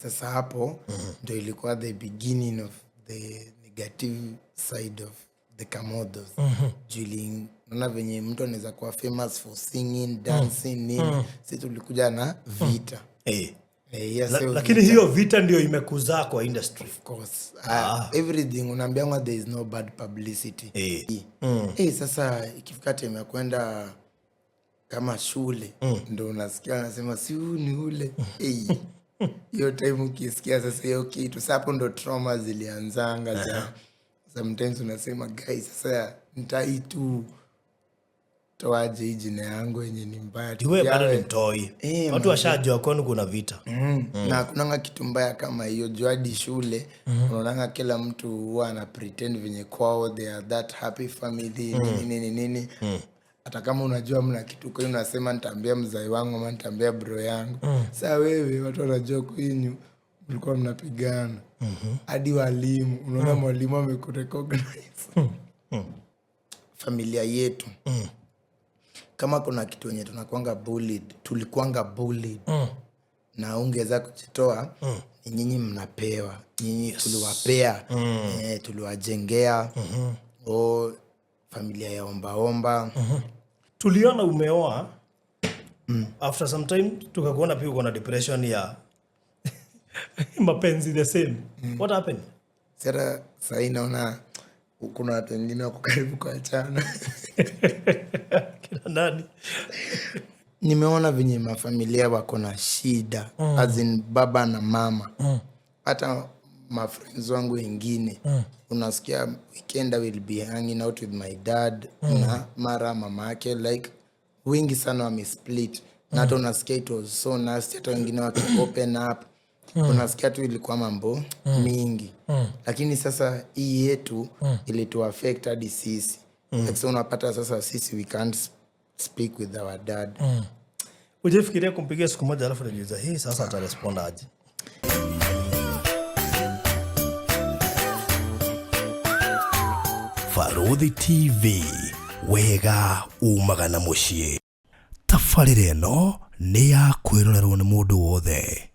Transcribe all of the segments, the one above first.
Sasa hapo ndo ilikuwa the beginning of the negative side of the Kamodhos. Juu naona venye mtu anaweza kuwa famous for singing, dancing, nini, si tulikuja na vita. Eh, yes, La, sio lakini vita. Hiyo vita ndio imekuzaa kwa industry. Of course. Everything unaambiangwa, there is no bad publicity. Eh, sasa ikifika time ya kwenda kama shule, ndo unasikia anasema, "Si huyu ni ule?" Eh, hiyo time ukisikia sasa hiyo kitu, sa hapo ndo trauma zilianzanga za sometimes unasema, "Guys, sasa ntai tu toaje hii jina yangu yenye ni mbaya?" Wewe bado ni Tugawe. mtoi. Eh, Watu washajua kwenu kuna vita. Na hakunanga kitu mbaya kama hiyo, juu hadi shule unaonanga kila mtu huwa ana pretend venye kwao they are that happy family, nini nini nini. Hata kama unajua mna kitu kwenu, unasema, "Nitaambia mzai wangu ama nitaambia bro yangu." Saa wewe watu wanajua kwenyu mlikuwa mnapigana, hadi walimu, unaona mwalimu amekurecognize. Familia yetu, kama kuna kitu yenye tunakwanga bullied, tulikuanga bullied na ungeweza kujitoa, ni nyinyi mnapewa, nyinyi tuliwapea, eh, tuliwajengea o familia ya ombaomba. Tuliona umeoa, after some time tukakuona pia uko na depression ya mapenzi the same. What happened? Sasa sahii naona kuna watu wengine wako karibu kuachana. Kina nani? Nimeona venye mafamilia wako na shida, as in baba na mama. Hata mafriends wangu wengine, unasikia, "Weekend I will be hanging out with my dad," na mara mama yake, like wengi sana wamesplit. Na hata unasikia it was so nasty, hata wengine waki open up, unasikia tu ilikuwa mambo mingi. Lakini sasa hii yetu ilitu affect hadi sisi. Like, so unapata sasa sisi we can't speak with our dad. Ujafikiria kumpigia siku moja alafu najiuliza, "Hii sasa atarespond aje?" Barũthi TV, wega umaga na mũciĩ. Tabarĩra ĩno nĩ ya kwĩrorerwo nĩ mũndũ wothe.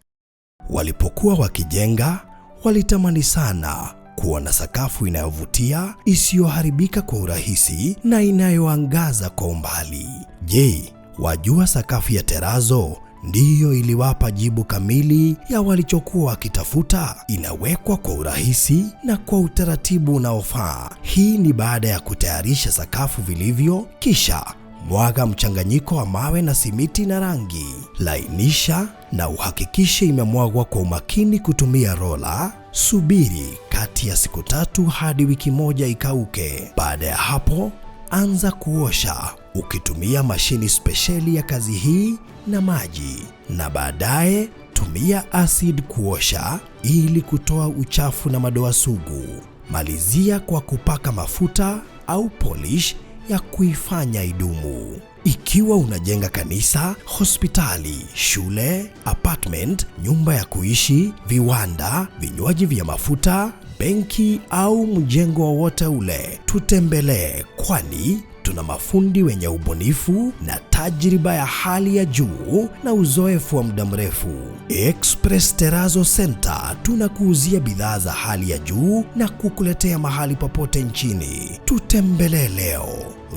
Walipokuwa wakijenga, walitamani sana kuwa na sakafu inayovutia, isiyoharibika kwa urahisi na inayoangaza kwa umbali. Je, wajua sakafu ya terazo ndiyo iliwapa jibu kamili ya walichokuwa wakitafuta? Inawekwa kwa urahisi na kwa utaratibu unaofaa. Hii ni baada ya kutayarisha sakafu vilivyo, kisha mwaga mchanganyiko wa mawe na simiti na rangi. Lainisha na uhakikishe imemwagwa kwa umakini kutumia rola. Subiri kati ya siku 3 hadi wiki 1 ikauke. Baada ya hapo, anza kuosha ukitumia mashini spesheli ya kazi hii na maji, na baadaye tumia acid kuosha ili kutoa uchafu na madoa sugu. Malizia kwa kupaka mafuta au polish ya kuifanya idumu. Ikiwa unajenga kanisa, hospitali, shule, apartment, nyumba ya kuishi, viwanda, vinywaji vya mafuta, benki au mjengo wowote ule, tutembelee, kwani tuna mafundi wenye ubunifu na tajriba ya hali ya juu na uzoefu wa muda mrefu. Express Terrazzo Center tunakuuzia bidhaa za hali ya juu na kukuletea mahali popote nchini. Tutembelee leo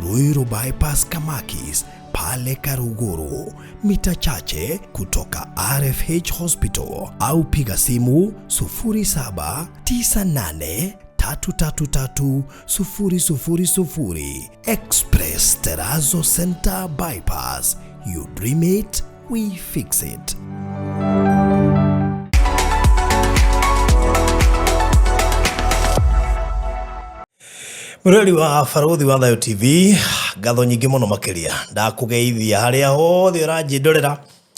Ruiru Bypass, Kamakis pale Karuguru, mita chache kutoka RFH Hospital, au piga simu 0798 333 000. Express Terrazzo Center Bypass. You dream it, we fix it. Mũrori wa Barũthi wa Thayo TV, ngatho nyingĩ mũno makĩria ndakũgeithia harĩa hothe ũranjĩndorera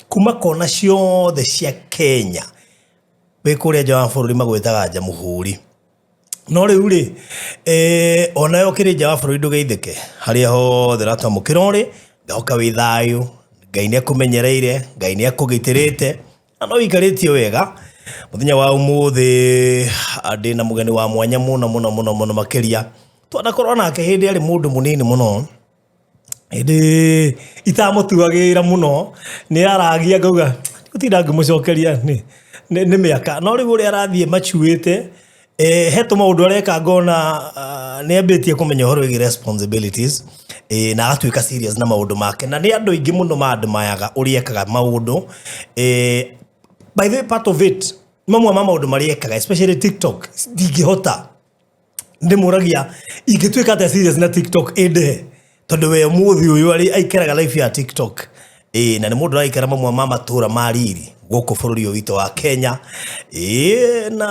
kuma kona ciothe cia Kenya. Wĩ kũrĩa nja wa bũrũri magwĩtaga Jamhuri, no rĩu rĩ, onawe ũkĩrĩ nja wa bũrũri ndũgeithĩke. Harĩa hothe ũratwamũkĩra ũrĩ, ngahoka wĩ thayũ, Ngai nĩ akũmenyereire, Ngai nĩ akũgitĩrĩte na no wĩikarĩtie wega. Mũthenya wa ũmũthĩ ndĩna mũgeni wa mwanya mũno mũno mũno mũno makĩria. Twanakorwo nake hĩndĩ arĩ mũndũ mũnini mũno, hĩndĩ itamũtuagĩra mũno, nĩ aragia ngauga gũtinda ngĩmũcokeria nĩ Nĩ mĩaka no rĩu ũrĩa arathiĩ macuĩte, he tũmaũndũ areka ngona nĩ ambĩtie kũmenya ũhoro wĩgiĩ responsibilities, na agatuĩka serious na maũndũ make, na nĩ andũ aingĩ mũno mandmayaga ũrĩa ekaga maũndũ. By the way, part of it, mamwe ma maũndũ marĩa ekaga, especially TikTok, ndingĩhota. Ndĩmũragia ingĩtuĩka atĩa serious na TikTok ĩndĩhe, tondũ we mũthĩ ũyũ arĩ aikaraga life ya TikTok. Ĩ na nĩ mũndũ ũraikara mamwe ma matũra ma riri gũkũ bũrũri ũyũ witũ wa Kenya. Ĩ na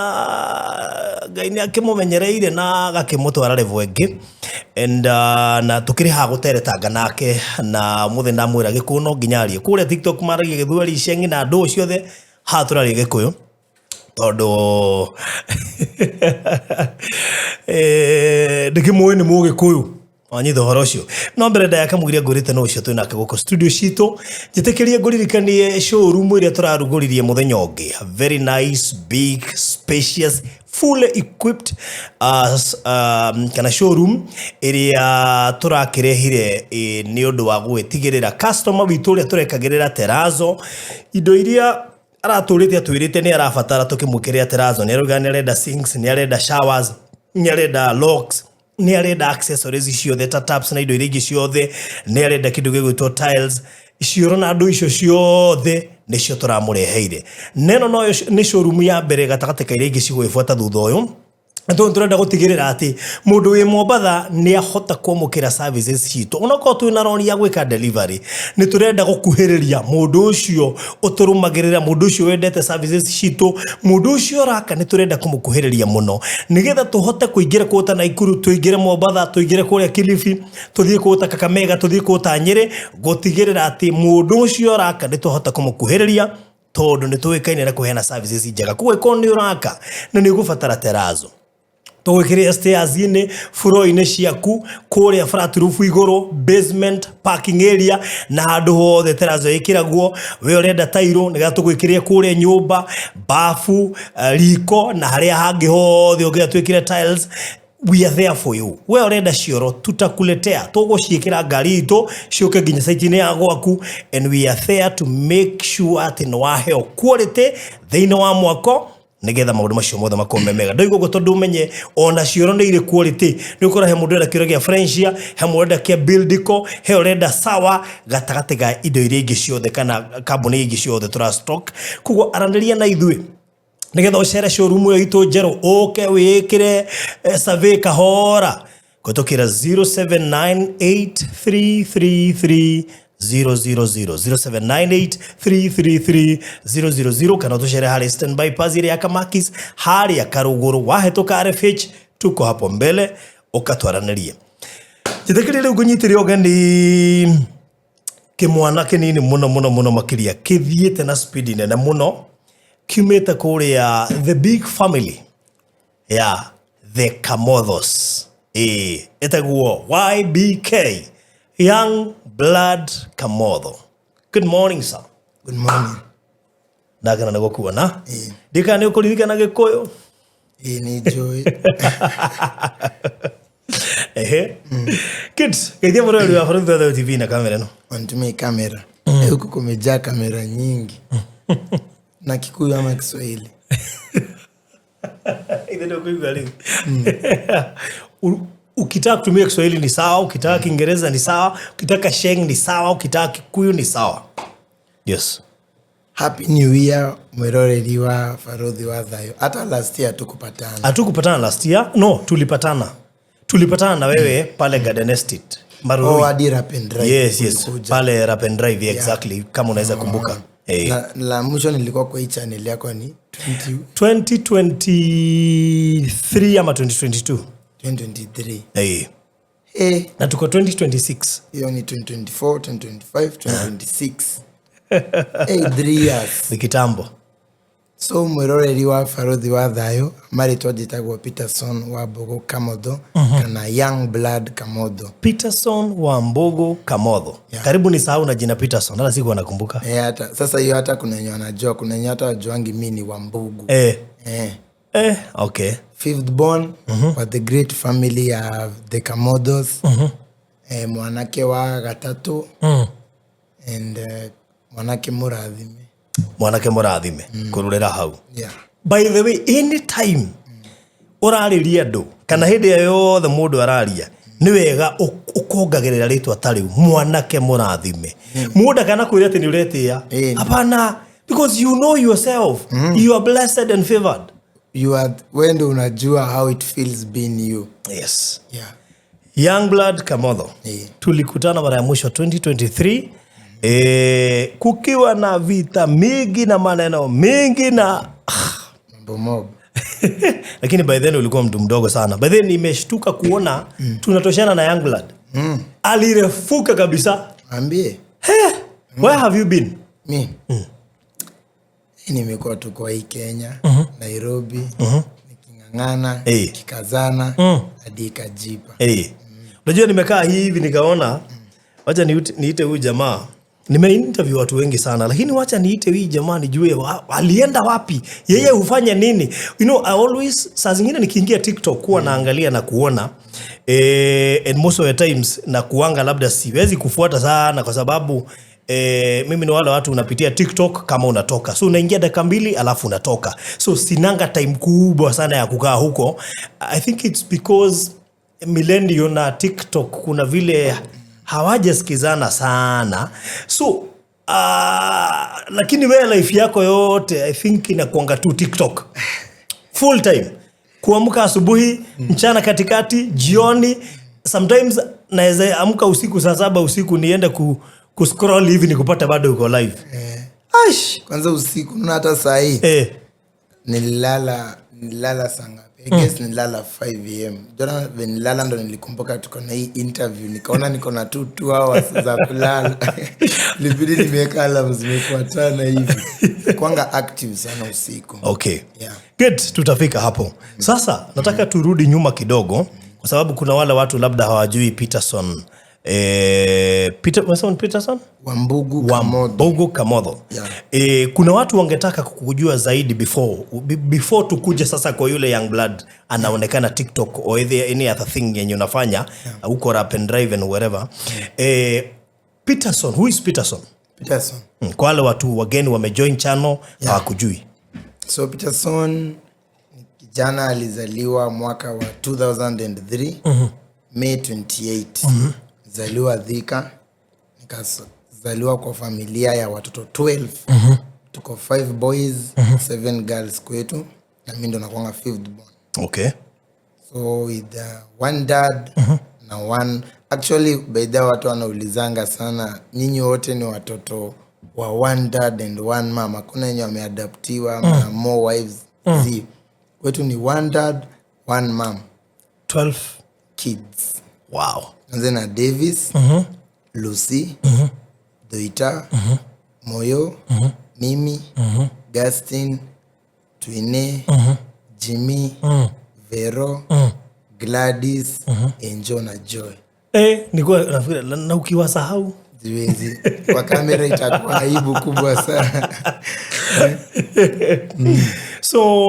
Ngai nĩ akĩmũmenyereire na agakĩmũtwara level ĩngĩ, and na tũkĩrĩ haha gũteretanga nake, na mũthĩ ndamwĩra Gĩkũyũ no nginya arie. Kũrĩa TikTok maragia Gĩthweri, Iceng'i na ndũ ciothe, haha tũraria Gĩkũyũ tondũ ndĩkĩmũĩ nĩ Mũgĩkũyũ, wanyita ũhoro ũcio. No mbere ndaya kamũiria ngwĩrĩte no ũcio twĩnake gũkũ studio citũ, njĩtĩkĩrie ngũririkanie showroom ĩrĩa tũrarugũririe mũthenya ũngĩ. A very nice, big, spacious, fully equipped kana showroom ĩrĩa tũrakĩrehire nĩ ũndũ wa gwĩtigĩrĩra customer witũ ũrĩa tũrekagĩrĩra terazo indo iria aratũrĩte atwĩrĩte nĩ arabatara. Tũkĩmwĩkĩrĩra terazo, nĩ arauga nĩ arenda sinks, nĩ arenda showers, nĩ arenda locks, nĩ arenda accessories ciothe ta taps na indo iria ingĩ ciothe, nĩ arenda kĩndũ gĩgwĩtwo tiles, cioro na andũ icio ciothe nĩcio tũramũreheire. Neno noyo nĩ showroom ya mbere gatagatĩ ka iria ingĩ cigũgĩbuata thutha ũyũ. Tondũ tũrenda gũtigĩrĩra atĩ mũndũ wĩ Mombatha nĩ ahota kwamũkĩra services citũ, onakorwo twĩna roni ya gwĩka delivery, nĩ tũrenda gũkuhĩrĩria mũndũ ũcio ũtũrũmagĩrĩra, mũndũ ũcio wendete services citũ, mũndũ ũcio ũraka, nĩ tũrenda kũmũkuhĩrĩria mũno nĩgetha tũhote kũingĩra kũu ta Naikuru, tũingĩre Mombatha, tũingĩre kũrĩa Kilifi, tũthiĩ kũu ta Kakamega, tũthiĩ kũu ta Nyĩrĩ, gũtigĩrĩra atĩ mũndũ ũcio ũraka nĩ tũhota kũmũkuhĩrĩria, tondũ nĩ tũĩkaine na kũheana services njega. Koguo ĩkorwo nĩ ũraka na nĩ ũgũbatara terazo, tũgwĩkĩrĩra stairs-inĩ, floor-inĩ ciaku, kũrĩa flat roof igũrũ, basement, parking area na handũ hothe terazo ĩkĩragwo. We ũrenda tairo, nĩgetha tũgwĩkĩrĩre kũrĩa nyũmba, bafu, riko na harĩa hangĩ hothe ũngĩenda twĩkĩre tiles, we are there for you. We ũrenda cioro, tutakuletea, tũgũciĩkĩra ngari itũ ciũke nginya site-inĩ ya gwaku, and we are there to make sure atĩ nĩ waheo quality thĩinĩ wa mwako, nigetha maũndũ macio mothe makorwo me mega. Ndoiga ũguo tondũ ũmenye ona cioro nĩ irĩ quality. Nĩ ũkora he mũndũ ũrenda kĩoro gĩa Frenchia, he mũndũ ũrenda kĩa Buildco, he ũrenda sawa gatagatĩ ga indo iria ingĩ ciothe kana kambuni ingĩ ciothe tũra stock. Koguo aranĩria na ithuĩ nigetha ũcere showroom ĩyo itũ njerũ, ũke wĩkĩre survey kahora kũhĩtũkĩra 0798333000, 0798333000, kana ũtũcere harĩa Eastern Bypass ĩrĩa ya Kamakis, harĩa Karũgũrũ wahĩtũka RFH, tuko hapo mbele, ũkatwaranĩrie. Njĩtĩkĩrie rĩu ngũnyitĩre ũgeni kĩmwana kĩnini mũno mũno mũno makĩria, kĩthiĩte na speed nene mũno, kiumĩte kũrĩa the big family ya the Kamothos, ĩ ĩtagwo YBK, Young Blood Kamotho. Good morning, sir. Good morning. Ndakena nĩ gũkuona. Ndikana nĩ ũkũririkana Gĩkũyũ. Ĩĩ, nĩ njũĩ. Ehe, good. Geithia mũrori wa Bũrũri wa TV na kamera ĩno. Wanitumie kamera. Huku kumejaa kamera nyingi. Na Kikuyu ama Kiswahili? Ithe ndio kuigua rĩu. Ukitaka kutumia Kiswahili ni sawa, ukitaka Kiingereza ni sawa, ukitaka Sheng ni sawa, ukitaka Kikuyu ni sawa. Yes. Happy New Year, mwiroreri wa Baruthi wa Thayo. Hata last year tukupatana. Hatukupatana last year. No, tulipatana. Tulipatana na wewe pale Garden Estate. Marurui. Oh, hadi Rap and Drive. Yes. Ulikuja. Pale Rap and Drive, yeah, exactly. Kama unaweza kumbuka. Eh. Na la mwisho nilikuwa kwa hii channel yako ni 20, 2023 ama 2022. 2023. Eh. Eh, Na tuko 2026. Hiyo ni 2024, 2025, 2026. Eh, 3 years. Ni kitambo. So mwiroreri wa Baruthi wa Thayo, marĩtwa njĩtagwo Peterson wa Mbogo Kamotho, kana Young Blood Kamotho. Peterson wa Mbogo Kamotho. Yeah. Karibu ni sahau na jina Peterson, hata sikuwa nakumbuka. Eh, hata sasa hiyo, hata kuna wenye wanajua, kuna wenye hata wajuangi mi ni wa Mbugu. Eh, Okay. Fifth born wa the great family ya the Kamothos. Eh, mwanake wa gatatu and mwanake mũrathime. Mwanake mũrathime kũrũrĩra hau. By the way, anytime ũrarĩria andũ kana hĩndĩ ĩyo yothe mũndũ araria, nĩ wega ũkongagĩrĩra rĩtwa ta rĩu, mwanake mũrathime. Mũndũ akana kwĩra atĩ nĩ ũretĩĩa. Hapana, because you know yourself, you are blessed and favored. You are, wewe ndo unajua how it feels being you. Young Blood Kamotho. Tulikutana mara ya mwisho 2023, kukiwa na vita mingi na maneno mingi na Mambo mob. Lakini by then ulikuwa mtu mdogo sana. By then nimeshtuka kuona tunatoshana na Young Blood. Alirefuka kabisa. Ambie. Where have you been? Mi nimekuwa tu kwa hii Kenya, Nairobi, niking'ang'ana, nikikazana hadi ikajipa. Unajua nimekaa hivi nikaona wacha niite huyu jamaa. Nimeinterview watu wengi sana, lakini wacha niite huyu jamaa nijue alienda wapi, yeye hufanya nini. I always, saa zingine nikiingia TikTok kuwa naangalia na kuona, and most of the times na kuanga labda siwezi kufuata sana kwa sababu mimi ni wale watu unapitia TikTok kama unatoka, so unaingia dakika 2 alafu unatoka, so sinanga time kubwa sana ya kukaa huko. I think it's because millennial na TikTok kuna vile hawajasikizana sana. So lakini wewe life yako yote I think inakuanga tu TikTok full time, kuamka asubuhi, mchana, katikati, jioni. Sometimes naweza amka usiku saa 7 usiku niende kuscroll hivi nikupata bado uko live. Aish. Kwanza usiku, na hata saa hii nililala saa ngapi? I guess nililala 5 am. Jana venye nililala ndo nilikumbuka tuko na hii interview, nikaona niko na tu 2 hours za kulala. Ilibidi nimeweka alarm zimefuatana hivi. Kwanga active sana usiku. Good, tutafika hapo. Sasa nataka turudi nyuma kidogo kwa sababu kuna wale watu labda hawajui Peterson. Peter, unasema ni Peterson? Wambugu Kamotho. Wambugu Kamotho. Kuna watu wangetaka kukujua zaidi before tukuje sasa kwa yule Young Blood anaonekana TikTok or any other thing yenye unafanya huko, rap and drive and wherever. Peterson, who is Peterson? Peterson. Kwa wale watu wageni wamejoin channel hawakujui. So Peterson ni kijana alizaliwa mwaka wa 2003, May 28. Zaliwa Thika, nikazaliwa kwa familia ya watoto 12. Tuko 5 boys, 7 girls kwetu, na mi ndo nakwanga fifth born. So with one dad na one, actually by the way, watu wanaulizanga sana, nyinyi wote ni watoto wa one dad and one mom, hakuna yenye wameadoptiwa ama more wives? Mm. Kwetu ni one dad, one mom. 12 kids. Anze na Davis, Lucy, Doita, Moyo, mimi, Gastin, Twine, Jimmy, Vero, Gladys, Enjo na Joy. Nilikuwa nafikiri na ukiwasahau? Siwezi, kwa kamera itakuwa aibu kubwa sana. So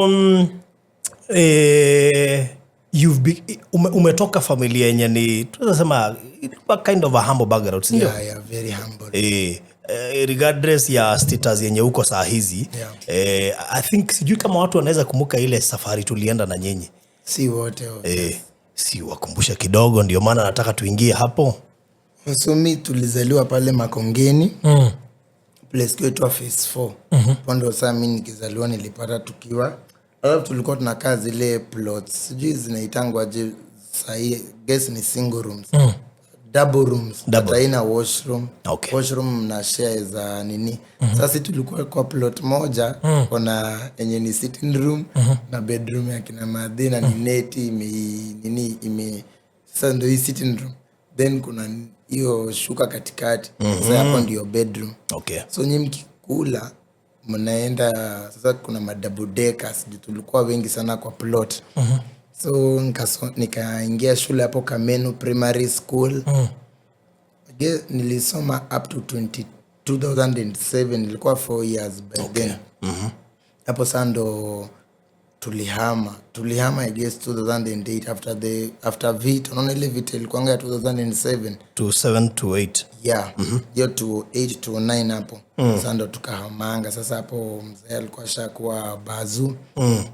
umetoka familia yenye ni, tunaweza sema, ilikuwa kind of a humble background, si ndio? Yeah, very humble. Regardless ya status yenye uko saa hizi, I think sijui kama watu wanaweza kumbuka ile safari tulienda na nyinyi. Si wote. Si wakumbushe kidogo, ndio maana nataka tuingie hapo. So mi tulizaliwa pale Makongeni, place kuitwa Phase 4. Hapo ndo saa mi nikizaliwa nilipata tukiwa, alafu tulikuwa tunakaa zile plots, sijui zinaitangwaje sahii, guess ni single rooms, double rooms. Double. But haina washroom. Washroom na share za nini. Sasa tulikuwa kwa plot moja, kuna yenye ni sitting room na bedroom ya kina madhi, na ni neti ime nini ime, sasa ndo hii sitting room, then kuna hiyo shuka katikati. Sasa hapo ndio bedroom. So nyi mkikula mnaenda, sasa kuna madouble deckers juu tulikuwa wengi sana kwa plot. So nikaingia shule hapo Kamenu Primary School. Nilisoma up to 20, 2007, nilikuwa 4 years by then. Hapo saa ndo Tulihama I guess 2008 after vita. Unaona ile vita ilikuanga ya 2007. To 7 to 8. Yeah, hiyo 28 to 9 hapo. Sasa ndo tukahamanga. Sasa hapo mzee alikuwa ashakuwa bazu.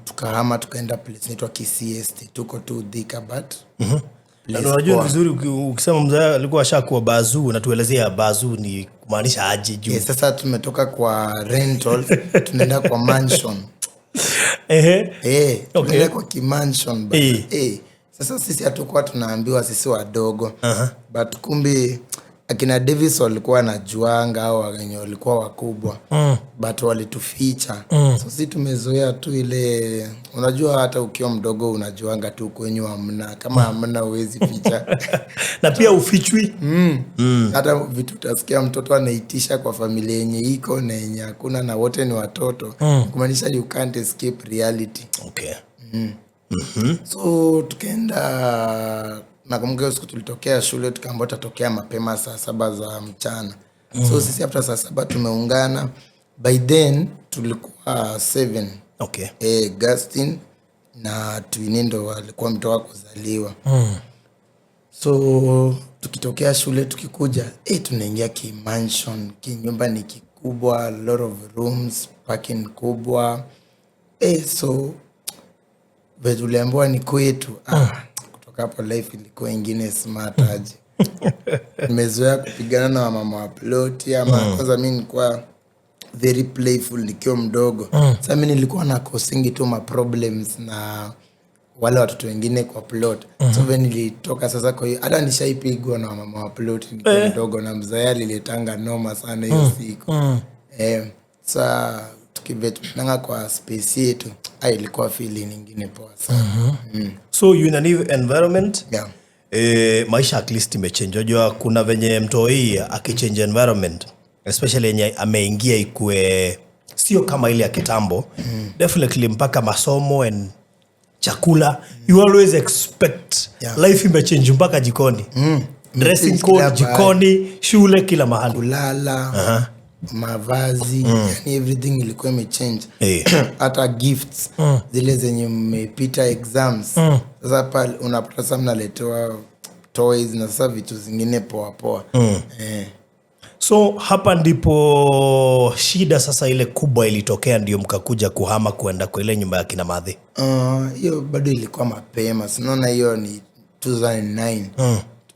Tukahama tukaenda place inaitwa Kisii Estate, tuko tu Thika, but Na place unajua poa. Vizuri ukisema mzee alikuwa ashakuwa bazu, unatuelezea bazu ni kumaanisha aje juu? Yeah, sasa tumetoka kwa rental, tunaenda kwa mansion. Eh, tunaenda kwa kimansion bana. Eh, sasa sisi hatukuwa tunaambiwa, sisi wadogo, but kumbe akina Davis walikuwa wanajuanga au wenye walikuwa wakubwa, but walituficha. So si tumezoea tu ile, unajua hata ukiwa mdogo unajuanga tu kwenyu hamna, kama hamna huwezi ficha. Na pia ufichwi. Hata vitu utasikia mtoto anaitisha kwa familia yenye iko na yenye hakuna na wote ni watoto, kumaanisha you can't escape reality. So tukaenda, nakumbuka hiyo siku tulitokea shule, tukaambiwa tutatokea mapema saa 7 za mchana. So sisi after saa 7 tumeungana, by then tulikuwa seven. Eh, Gustin na Twini ndo walikuwa mtoka kuzaliwa. So tukitokea shule tukikuja, tunaingia kimansion, kinyumba ni kikubwa, lot of rooms, parking kubwa. So vile tuliambiwa ni kwetu, kutoka hapo life ilikuwa ingine smart aje. Nimezoea kupigana na wamama wa ploti ama kwanza mi nilikuwa very playful nikiwa mdogo. Sasa mi nilikuwa na causingi tu ma problems na wale watoto wengine kwa plot. So vile nilitoka sasa, kwa hiyo hata nishaipigwa na wamama wa plot nikiwa mdogo, na mzae aliletanga noma sana hiyo siku. Sa tukive tumenanga kwa space yetu, ilikuwa feeling ingine poa sana. So you in a new environment. Maisha at least imechange. Unajua kuna venye mtoi akichange environment, especially yenye ameingia ikue sio kama ile ya kitambo, definitely mpaka masomo and chakula, you always expect life imechange mpaka jikoni, dressing Imechange code, kila pahali. jikoni, shule, kila mahali. Kulala, mavazi, yani everything ilikuwa imechange. Hata gifts zile zenye mmepita exams, sasa pale unapata sasa mnaletewa toys na sasa vitu zingine poa poa. So hapa ndipo shida sasa ile kubwa ilitokea, ndio mkakuja kuhama kuenda kwa ile nyumba ya kina madhe? Hiyo bado ilikuwa mapema, sinaona hiyo ni 2009,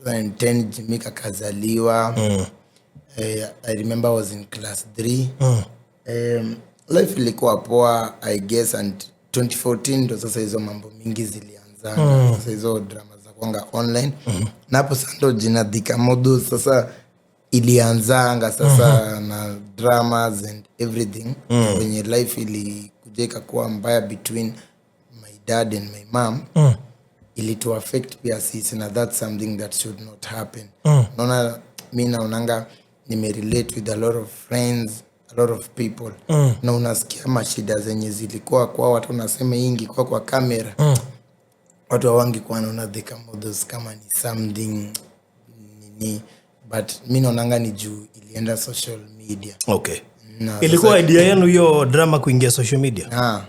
2010 Jimika kazaliwa. I remember I was in class 3. Life ilikuwa poa I guess, and 2014 ndo sasa hizo mambo mingi zilianzana. Sasa hizo drama za kwanga online, na hapo sasa ndo jina Thika Models sasa ilianzanga sasa, na dramas and everything. Venye life ilikuja ikakuwa mbaya between my dad and my mom, ilitu affect pia sisi, na that's something that should not happen. Naona mi naonanga nimerelate with a lot of friends, a lot of people, na unasikia mashida zenye zilikuwa kwa watu, unasema hii ingekuwa kwa kamera, watu hawangekuwa wanaona Thika Models kama ni something nini, but mi naonanga ni juu ilienda social media. Na Ilikuwa sasa- idea yenu hiyo drama kuingia social media? Ah.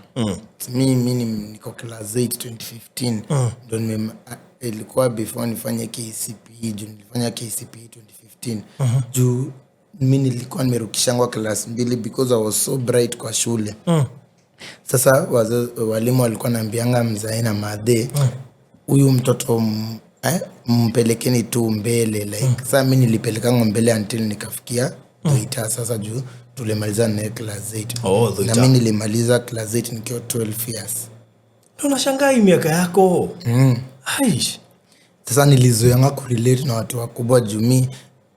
Mi niko class 8 2015 ndo ilikuwa before nifanye KCPE, juu nilifanya KCPE 2015, juu mi nilikuwa nimerukishangwa class mbili because I was so bright kwa shule. Sasa walimu walikuwa naambianga mzae na madhe, huyu mtoto mpelekeni tu mbele, like sasa mi nilipelekangwa mbele until nikafikia Thuita sasa, juu tulimaliza naye class 8. Oh, Na Thuita. mi nilimaliza class 8 nikiwa 12 years. Na unashangaa hii miaka yako. Aish. Sasa nilizoeanga kurelate na watu wakubwa juu mi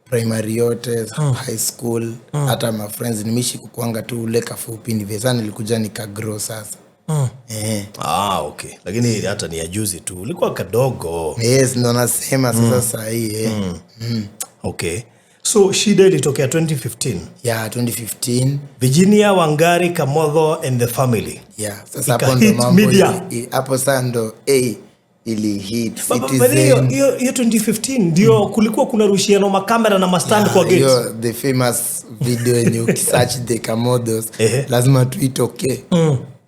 primary yote, high school, hata ma friends nimeishi kukuanga tu ule kafupi. Ni sasa nilikuja nikagrow sasa. Ah, okay, lakini hata ni ya juzi tu ulikuwa kadogo. Yes, ndo nasema sasa sahii. Okay, so shida ilitokea 2015? Yeah, 2015. Virginia Wangari Kamotho and the family. Yeah, sasa Ika hapo ndo hit mambo media. hapo sasa ndo ili hit But hiyo Citizen. hiyo 2015 ndio kulikuwa kuna rushiano makamera na mastand kwa gate. Hiyo the famous video yenye ukisearch The Kamodhos lazima tu itokee.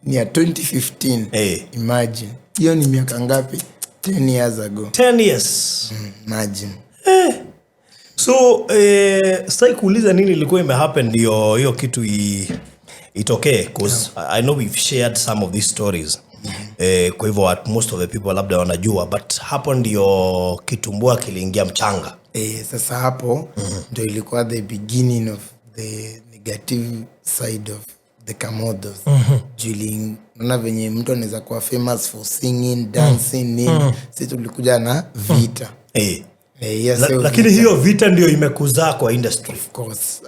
Ni ya 2015. Imagine hiyo ni miaka ngapi? 10 years ago. 10 years. Imagine. So sitaki kuuliza nini ilikuwa imehappen ndio hiyo kitu itokee, cause I know we've shared some of these stories. Kwa hivyo most of the people labda wanajua, but hapo ndio kitumbua kiliingia mchanga. Sasa hapo ndo ilikuwa the beginning of the negative side of the Kamodhos. Juu naona venye mtu anaweza kuwa famous for singing, dancing, nini, si tulikuja na vita. Yes, Lakini vita. Hiyo vita ndio imekuzaa kwa industry. Of course.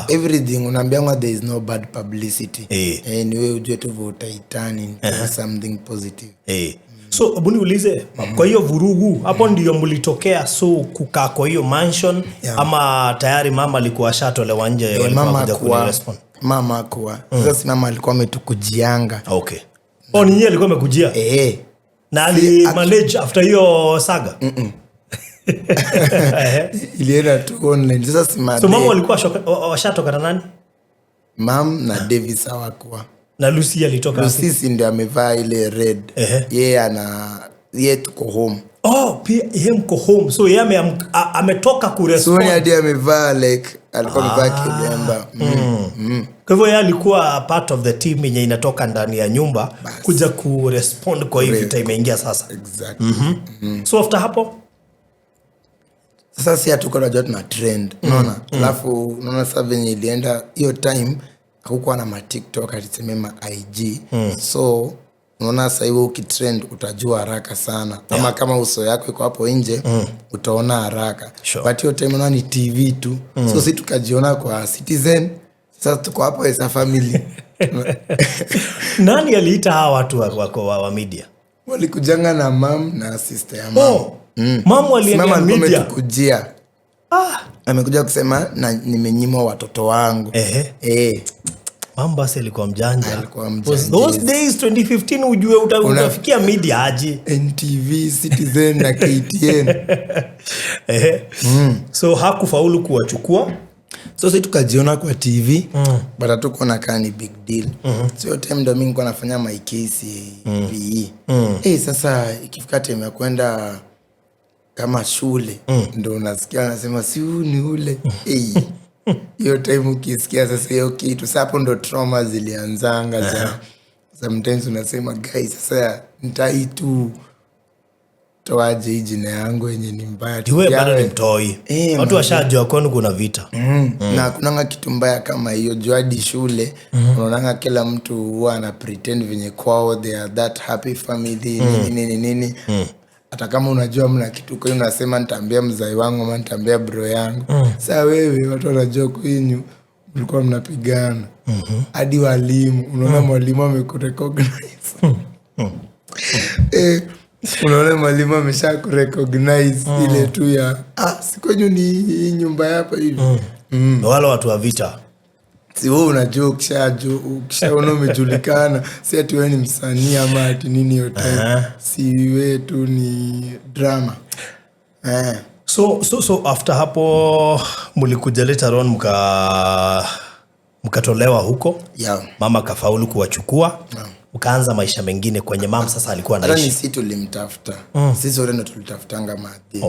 Everything unaambiangwa, there is no bad publicity. Ni wewe ujue tu vile utaiturn into something positive. So hebu niulize, kwa hiyo vurugu hapo ndio mlitokea, so kukaa kwa hiyo mansion, ama tayari mama alikuwa ashatolewa nje, walikuwa mama wakuja kuwa kunirespond? Mama kuwa sasa, si mama alikuwa ametukujianga. Okay, oh, ninyi alikuwa amekujia? Na ali manage after hiyo saga? Ilienda tu online sasa, si So mama walikuwa washatoka na nani? Mam na Davis hawakuwa. Na Lucy alitoka wapi? Lucy ndio amevaa ile red. Yeye ana ye tuko home. Oh, pia yeye mko home, so yeye ametoka kurespond. Soni hadi amevaa, like alikuwa amevaa kilemba. Kwa hivyo yeye alikuwa part of the team yenye inatoka ndani ya nyumba kuja kurespond kwa hii vita imeingia sasa. Exactly. So after hapo? Sasa si hatuko najua tuna trend, unaona? Alafu unaona sasa venye ilienda hiyo time, hakukuwa na maTikTok, atiseme ma IG. So unaona sasa hivi ukitrend utajua haraka sana, ama kama uso yako iko hapo nje, utaona haraka. But hiyo time unaona ni TV tu. So si tukajiona kwa Citizen. Sasa tuko hapo as a family. Nani aliita hawa watu wa media? Walikujanga na mam na sister ya mam. Oh, mamu aliendea Mama alikuwa media? ametukujia. Amekuja kusema na nimenyimwa watoto wangu. Mam basi alikuwa mjanja. Alikuwa Because mjanja. those days 2015, ujue utafikia media aje? NTV, Citizen na KTN. So hakufaulu kuwachukua. So si tukajiona kwa TV, but hatukuona kaa ni big deal. So hiyo time ndo mi nilikuwa nafanya my KCPE. Sasa ikifika time ya kwenda kama shule, ndo unasikia anasema si huu ni ule. Hiyo time ukisikia sasa hiyo kitu, sa hapo ndo trauma zilianzanga za sometimes unasema, "Guys, sasa ntai tu toaje hii jina yangu yenye ni mbaya?" Wewe bado ni Yawe. mtoi. Watu washajua kwenu kuna vita. Na kunanga kitu mbaya kama hiyo, juu hadi shule unaonanga kila mtu huwa ana pretend venye kwao they are that happy family, nini nini nini. Hata kama unajua mna kitu kwenu, unasema nitaambia mzai wangu ama nitaambia bro yangu. Saa wewe watu wanajua kwenyu mlikuwa mnapigana, hadi walimu. Unaona mwalimu amekurecognize. Unaona mwalimu amesha kurecognize ile tu ya, "Ah, si kwenyu ni hii nyumba hapa hivi?" Wale watu wa vita. Si wewe unajua ukishaona umejulikana, si ati wewe ni msanii ama ati nini yote, si wewe tu ni drama. So after hapo mlikuja later on mkatolewa huko. Mama kafaulu kuwachukua, mkaanza maisha mengine kwenye mam sasa alikuwa Hata ni anaishi. si tulimtafuta. Sisi wote ndo tulitafutanga madhi.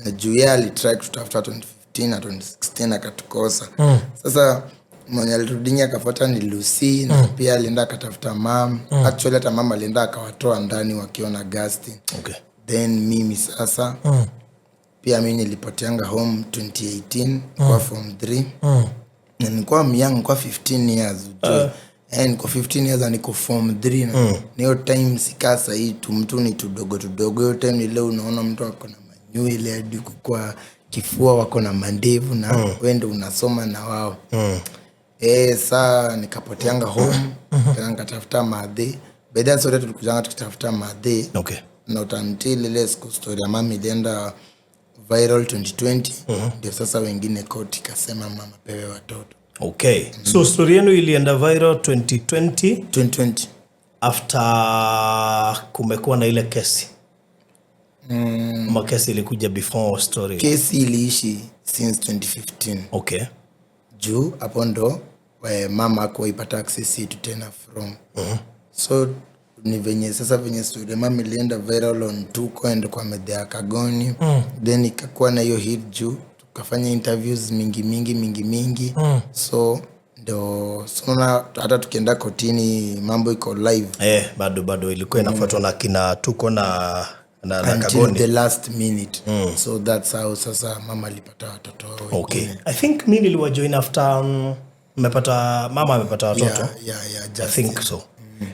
Na juu yeye alitry kututafuta 2015 na 2016 akatukosa. Sasa mwenye alirudingi akafuata ni Lucy, na pia alienda akatafuta mam. Actually hata mama alienda akawatoa ndani wakiona Gustin. Then mimi sasa, pia mi nilipoteanga home 2018 kwa form 3, na nilikuwa young kwa 15 years, ujue. Niko 15 years na niko form 3, na hiyo time sikaa sahii tu mtu ni tudogo tudogo. Hiyo time ile unaona mtu ako na manywele hadi huku kwa kifua, wako na mandevu, na wewe ndo unasoma na wao. Saa nikapoteanga home, tena nikatafuta madhe. Baadaye sote tulikujanga tukitafuta madhe. Not until ile siku story ya mami ilienda viral 2020, ndio sasa wengine court ikasema mama pewe watoto. Okay, so story yenu ilienda viral 2020? 2020. After kumekuwa na ile kesi, ama kesi ilikuja before story? Kesi iliishi since 2015. Juu hapo ndo mama akuwaipata access yetu tena from. So ni venye sasa venye story ya mama ilienda viral on Tuko and kwa Medhea ya Kagoni, then ikakuwa na hiyo hit juu tukafanya interviews mingi mingi mingi mingi. So ndo, so unaona hata tukienda kotini mambo iko live. Eh, bado bado ilikuwa inafuatwa na kina Tuko na Until Kagoni. The last minute. So that's how sasa mama alipata watoto wao Okay. wengine. I think mi niliwajoin after mmepata, mama amepata watoto. Yeah, I just think so.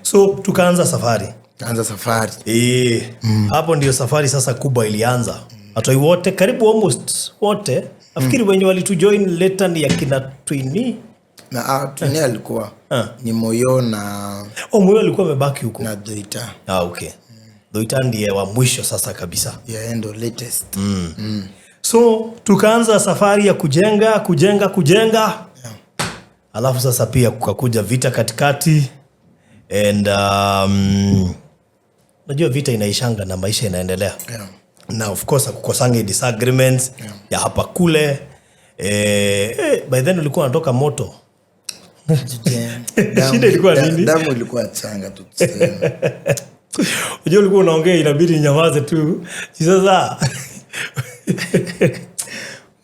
So tukaanza safari. Anza safari. E, hapo ndio safari sasa kubwa ilianza. Watoi wote, karibu almost wote, nafikiri wenye walitujoin later ni akina Twini. Na Twini alikuwa ni Moyo na Oh, Moyo alikuwa amebaki huko. Na Dhoita. Ah, okay. Dhoita ndiye wa mwisho sasa kabisa. Yeah, ndo latest. So tukaanza safari ya kujenga, kujenga, kujenga. Alafu sasa pia kukakuja vita katikati and unajua vita inaishanga na maisha inaendelea. Na of course akukosangi disagreements ya hapa kule. By then ulikuwa unatoka moto. Shida ilikuwa nini? Damu ilikuwa changa tu, tuseme. Unajua ulikuwa unaongea inabidi nyamaze tu. Si sasa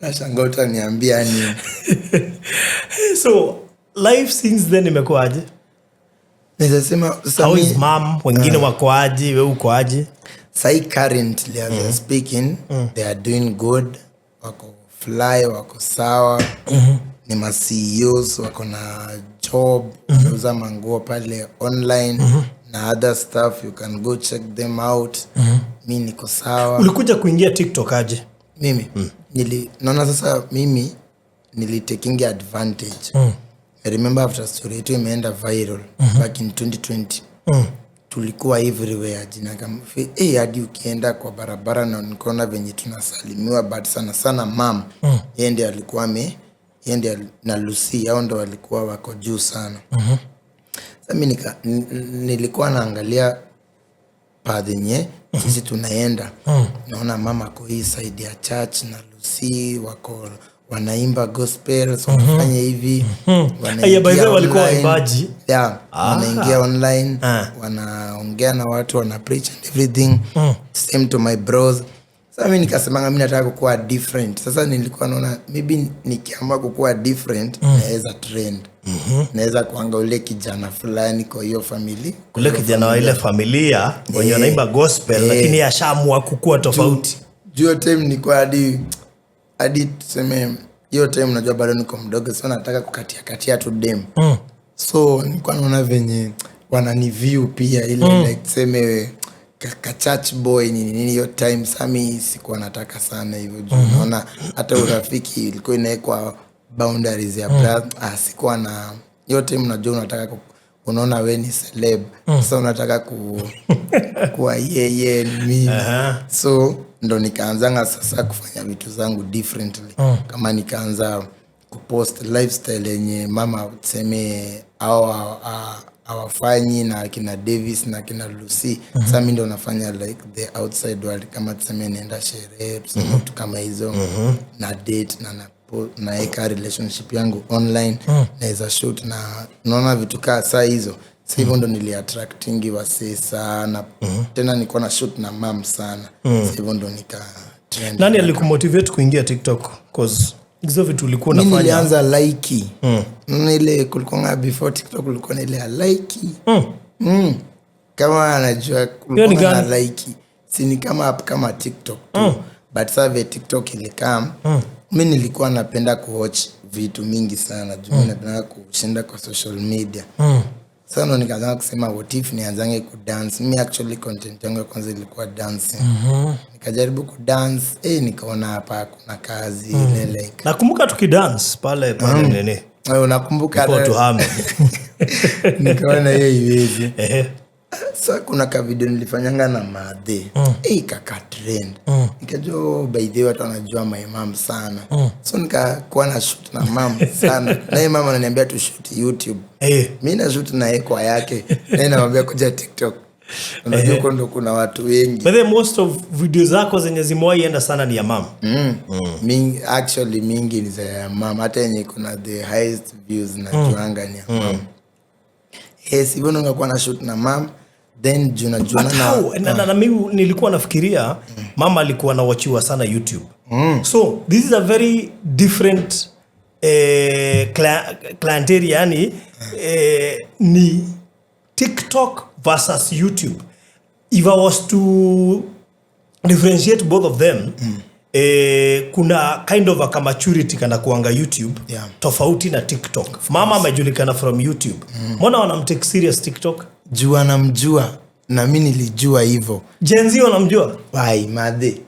Nashangaa utaniambia nini. So life since then imekuwaje? Naweza sema sasa How is mom? Wengine wako aje? Wewe uko aje? Sai currently, as we're speaking, they are doing good, wako fly, wako sawa, ni ma CEOs, wako na job, wanauza manguo pale online na other stuff. You can go check them out. Mi niko sawa. Ulikuja kuingia TikTok aje? Mimi naona sasa mimi nilitakingi advantage. I remember after story yetu imeenda viral back in 2020, tulikuwa everywhere, jina kama hadi ukienda kwa barabara na nikaona venye tunasalimiwa, but sana sana mam, yeye ndiye alikuwa yeye ndiye na Lucy, hao ndo walikuwa wako juu sana. Sasa mi nilikuwa naangalia path yenye sisi tunaenda, naona mama ako hii side ya church na Lucy wako wanaimba gospel, so wanafanya hivi, Aya, by the way, walikuwa online. waimbaji? Yeah, wanaingia online, wanaongea na watu, wana preach and everything. Same to my bros. Sasa mi nikasemanga mi nataka kukuwa different. Sasa nilikuwa naona maybe nikiamua kukuwa different, naweza trend, naweza kuanga ule kijana fulani kwa hiyo family. Kule kijana wa ile familia wenye wanaimba gospel, lakini ashaamua kukua tofauti. Juu hiyo time nilikuwa hadi tuseme hiyo time unajua bado niko mdogo, so nataka kukatia katia tu dem. So nilikuwa naona venye wananiview pia ile like tuseme ka church boy, nini nini hiyo time. Sami sikuwa nataka sana hivyo juu naona hata urafiki ilikuwa inawekwa boundaries ya ah, sikuwa na hiyo time. Unajua unataka unaona we ni celeb, sasa unataka kuwa yeye ni mimi. So ndo nikaanzanga sasa kufanya vitu zangu differently, kama nikaanza kupost lifestyle yenye mama tuseme au hawafanyi na kina Davis na kina Lucy. Sasa mi ndo nafanya like the outside world, kama tuseme naenda sherehe, tuseme vitu kama hizo, na date na naeka relationship yangu online, naweza shoot na naona vitu kaa saa hizo. Sa hivyo ndo niliattractingi wasee sana. Tena nilikuwa na shoot na mam sana. Sa hivyo ndo nika trend. Nani alikumotivate kuingia TikTok? 'Cause hizo vitu ulikuwa Mi unafanya. nilianza Likee. Ile kulikuwa before TikTok, kulikuwa na ile ya Likee. Kama anajua Hiyo ni kulikuwa na gani? Likee, si ni kama app kama TikTok tu, but sasa vile TikTok ilikam, mi nilikuwa napenda kuwatch vitu mingi sana juu mi napenda kushinda kwa social media. Sasa ndo nikaanza kusema, what if nianzange kudance? Mi actually content yangu ya kwanza ilikuwa dancing. Nikajaribu kudance, nikaona hapa kuna kazi ile like Nakumbuka tukidance pale pale nini. Unakumbuka Before tuhame. Nikaona hiyo iwezi. Sa kuna ka video nilifanyanga na madhe, kaka trend. Nikajua, oh, by the way watu wanajua my mom sana. So nikakuwa na shoot na mam sana, naye mama ananiambia tu shoot YouTube. Mi na shoot naye kwa yake, naye namwambia kuja TikTok, unajua huko ndo kuna watu wengi. By the way, most of video zako zenye zimewahi enda sana ni ya mam. Mingi, actually mingi ni za ya mam. Hata yenye kuna the highest views najuanga ni ya mam. Yes, hivyo ndo nikakuwa na shoot na mam, then juu najuana But na how? Na mimi nilikuwa nafikiria mama alikuwa anawatchiwa sana YouTube. So this is a very different clientele, yani ni TikTok versus YouTube. If I was to differentiate both of them, kuna kind of a maturity kana kuanga YouTube tofauti na TikTok. Mama amejulikana from YouTube. Mbona wanamtake serious TikTok? Juu anamjua na mi nilijua hivo. Gen Z wanamjua? Wai madhe,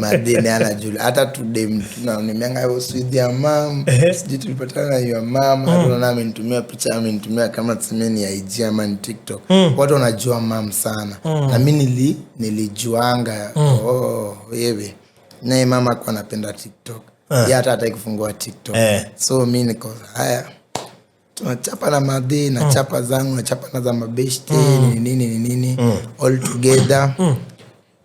madhe ni anajua hata today tunaniambianga, "I was with your mom." Sijui tulipatana na your mom, hata unaona amenitumia picha, amenitumia kama tuseme ni IG ama ni TikTok. Watu wanajua mam sana na mi nilijuanga, oh, wewe naye mama akuwa anapenda TikTok. Ye hata hataki kufungua TikTok. So mi niko haya, tunachapa na madhe, nachapa zangu, nachapa na za mabeshte, nini nini nini, all together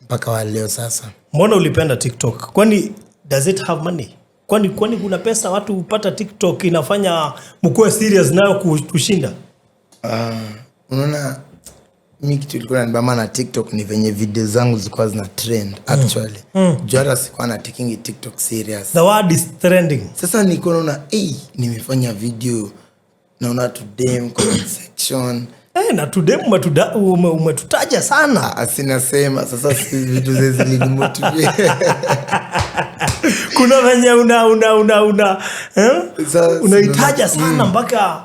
mpaka wa leo sasa. Mbona ulipenda TikTok? Kwani does it have money? Kwani kuna pesa watu hupata TikTok inafanya mkuwe serious nayo kushinda? Unaona mi kitu ilikuwa inanibamba na TikTok ni venye video zangu zilikuwa zina trend actually, juu hata sikuwa na taking TikTok serious. The word is trending. Sasa nilikuwa naona, hey, nimefanya video, naona today comment section. Na today umetutaja sana. Asinasema sasa si vitu zezilinimotivate. Kuna venye una eh? Sasa Unaitaja sana mpaka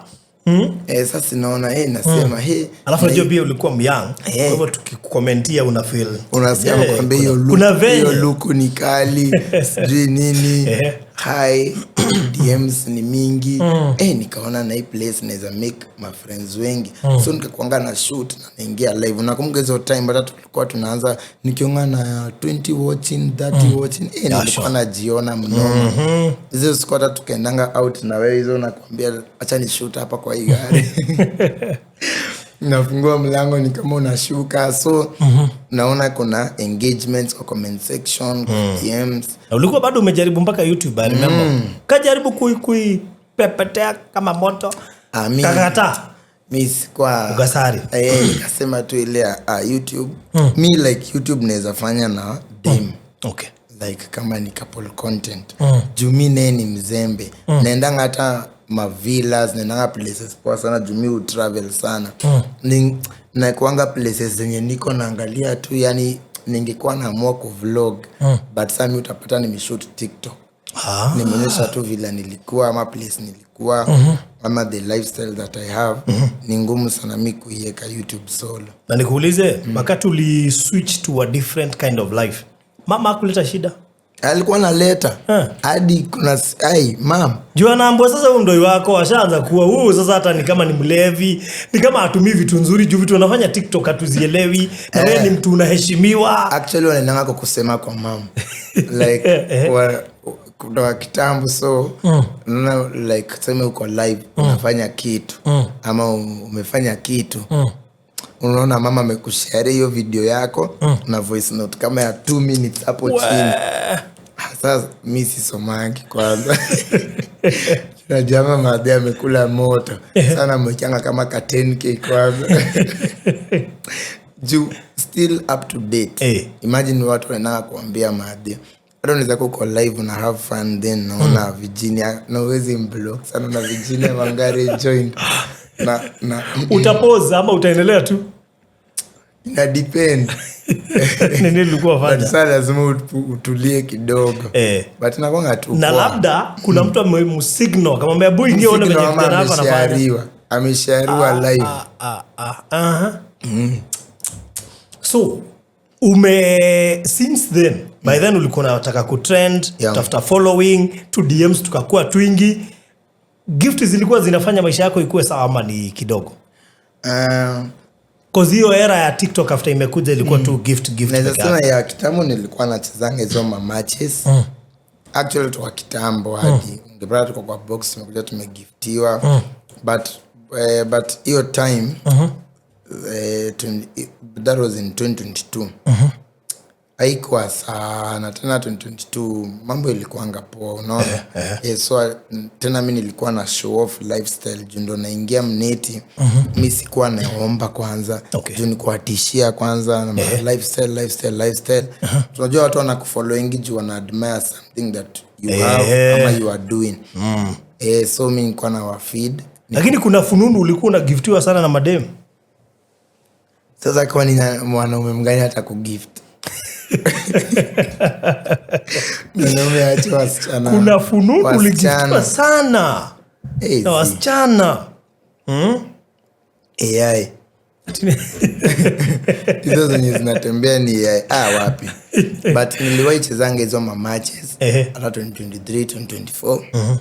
Sasa naona, nasema hey, Alafu na najua pia ulikuwa myoung, kwa hivyo tukikukomentia una feel unasikia kwambia hiyo kuna look, hiyo venye look ni kali, sijui nini. Hi, DMs ni mingi. Nikaona na hii place naweza make my friends wengi, so nikakuanga na shoot na naingia live. Nakumbuka hizo time hata tulikuwa tunaanza nikiona na 20 watching, 30 watching, nilikuwa najiona mnoma hizo siku. Hata tukaendanga out na wewe hizo, nakwambia acha ni shoot hapa kwa hii gari, nafungua mlango ni kama unashuka, so naona kuna engagements kwa comment section, kwa DMs. Na ulikuwa bado umejaribu mpaka YouTube, I remember. Kajaribu kuipepetea kama moto. Ah, Kakakataa. Mi sikuwa Ugasari. Nikasema tu ile YouTube, mi like YouTube naweza fanya na dem. Like kama ni couple content, juu mi naye ni mzembe. Naendanga hata mavillas, naendanga places poa sana juu mi utravel sana. Nakuanga places zenye niko naangalia tu, yani ningekuwa naamua kuvlog, but saa mi utapata nimeshoot TikTok. Nimeonyesha tu vile nilikuwa ama place nilikuwa ama the lifestyle that I have. Ni ngumu sana mi kuiweka YouTube solo. Na nikuulize, wakati uli switch to a different kind of life, mama hakuleta shida? Alikuwa naleta hadi kuna ai mam. Juu anaambua sasa huyu mdoi wako ashaanza kuwa huu sasa, hata ni kama ni mlevi, ni kama hatumii vitu nzuri juu vitu anafanya TikTok hatuzielewi, na wewe ni mtu unaheshimiwa. Actually wanaendanga kwa kusema kwa mam like kutoka kitambo, so unaona like tuseme uko live, unafanya kitu ama umefanya kitu, unaona mama amekushare hiyo video yako na voice note kama ya 2 minutes hapo chini. Sasa mi sisomangi kwanza, najama madhe amekula moto sana, mwekanga kama ka 10K kwanza juu still up to date. Imagine watu wanaendanga kuambia madhe, hata unaweza kuwa uko live na have fun, then naona Virginia, na uwezi mblock sana, na Virginia Wangari joined na Utapause ama utaendelea tu? Ina depend. Nini ulikuwa But fanya? saa lazima utulie kidogo. But nakwanga tu Na poa. labda kuna mtu amemsignal akamwambia, "Boy, ingia uone Msignal venye ama kijana wako anafanya." Ameshariwa live. Ah, ah, aha. So ume since then, by then ulikuwa unataka kutrend, tafuta following tu, DMs tukakuwa twingi, gift zilikuwa zinafanya maisha yako ikuwe sawa ama ni kidogo? 'Cause hiyo era ya TikTok after imekuja ilikuwa tu gift, gift Naweza peke sema yake. ya kitambo nilikuwa nachezanga hizo mamatches actually toka kitambo, hadi ungepata tuko kwa box, tumekuja tumegiftiwa, but hiyo time, that was in 2022. Haikuwa sana tena. 2022 mambo ilikuanga poa, unaona. So tena mi nilikuwa na show off lifestyle juu ndo naingia mneti. Mi sikuwa naomba kwanza, juu nikuwatishia kwanza na lifestyle, lifestyle, lifestyle. Tunajua watu wanakufollowingi juu wana admire something that you have ama you are doing. So mi nilikuwa na wafeed. Lakini kuna fununu ulikuwa unagiftiwa sana na madem. Sasa kama ni mwanaume mgani hata kugift? Mwanaume ache wasichana. Kuna fununu Wasichana. uligiftiwa sana Eh, na wasichana. AI. Hizo zenye zinatembea ni AI. Ah, wapi, but niliwahi chezanga hizo mamatches hata 2023, 2024.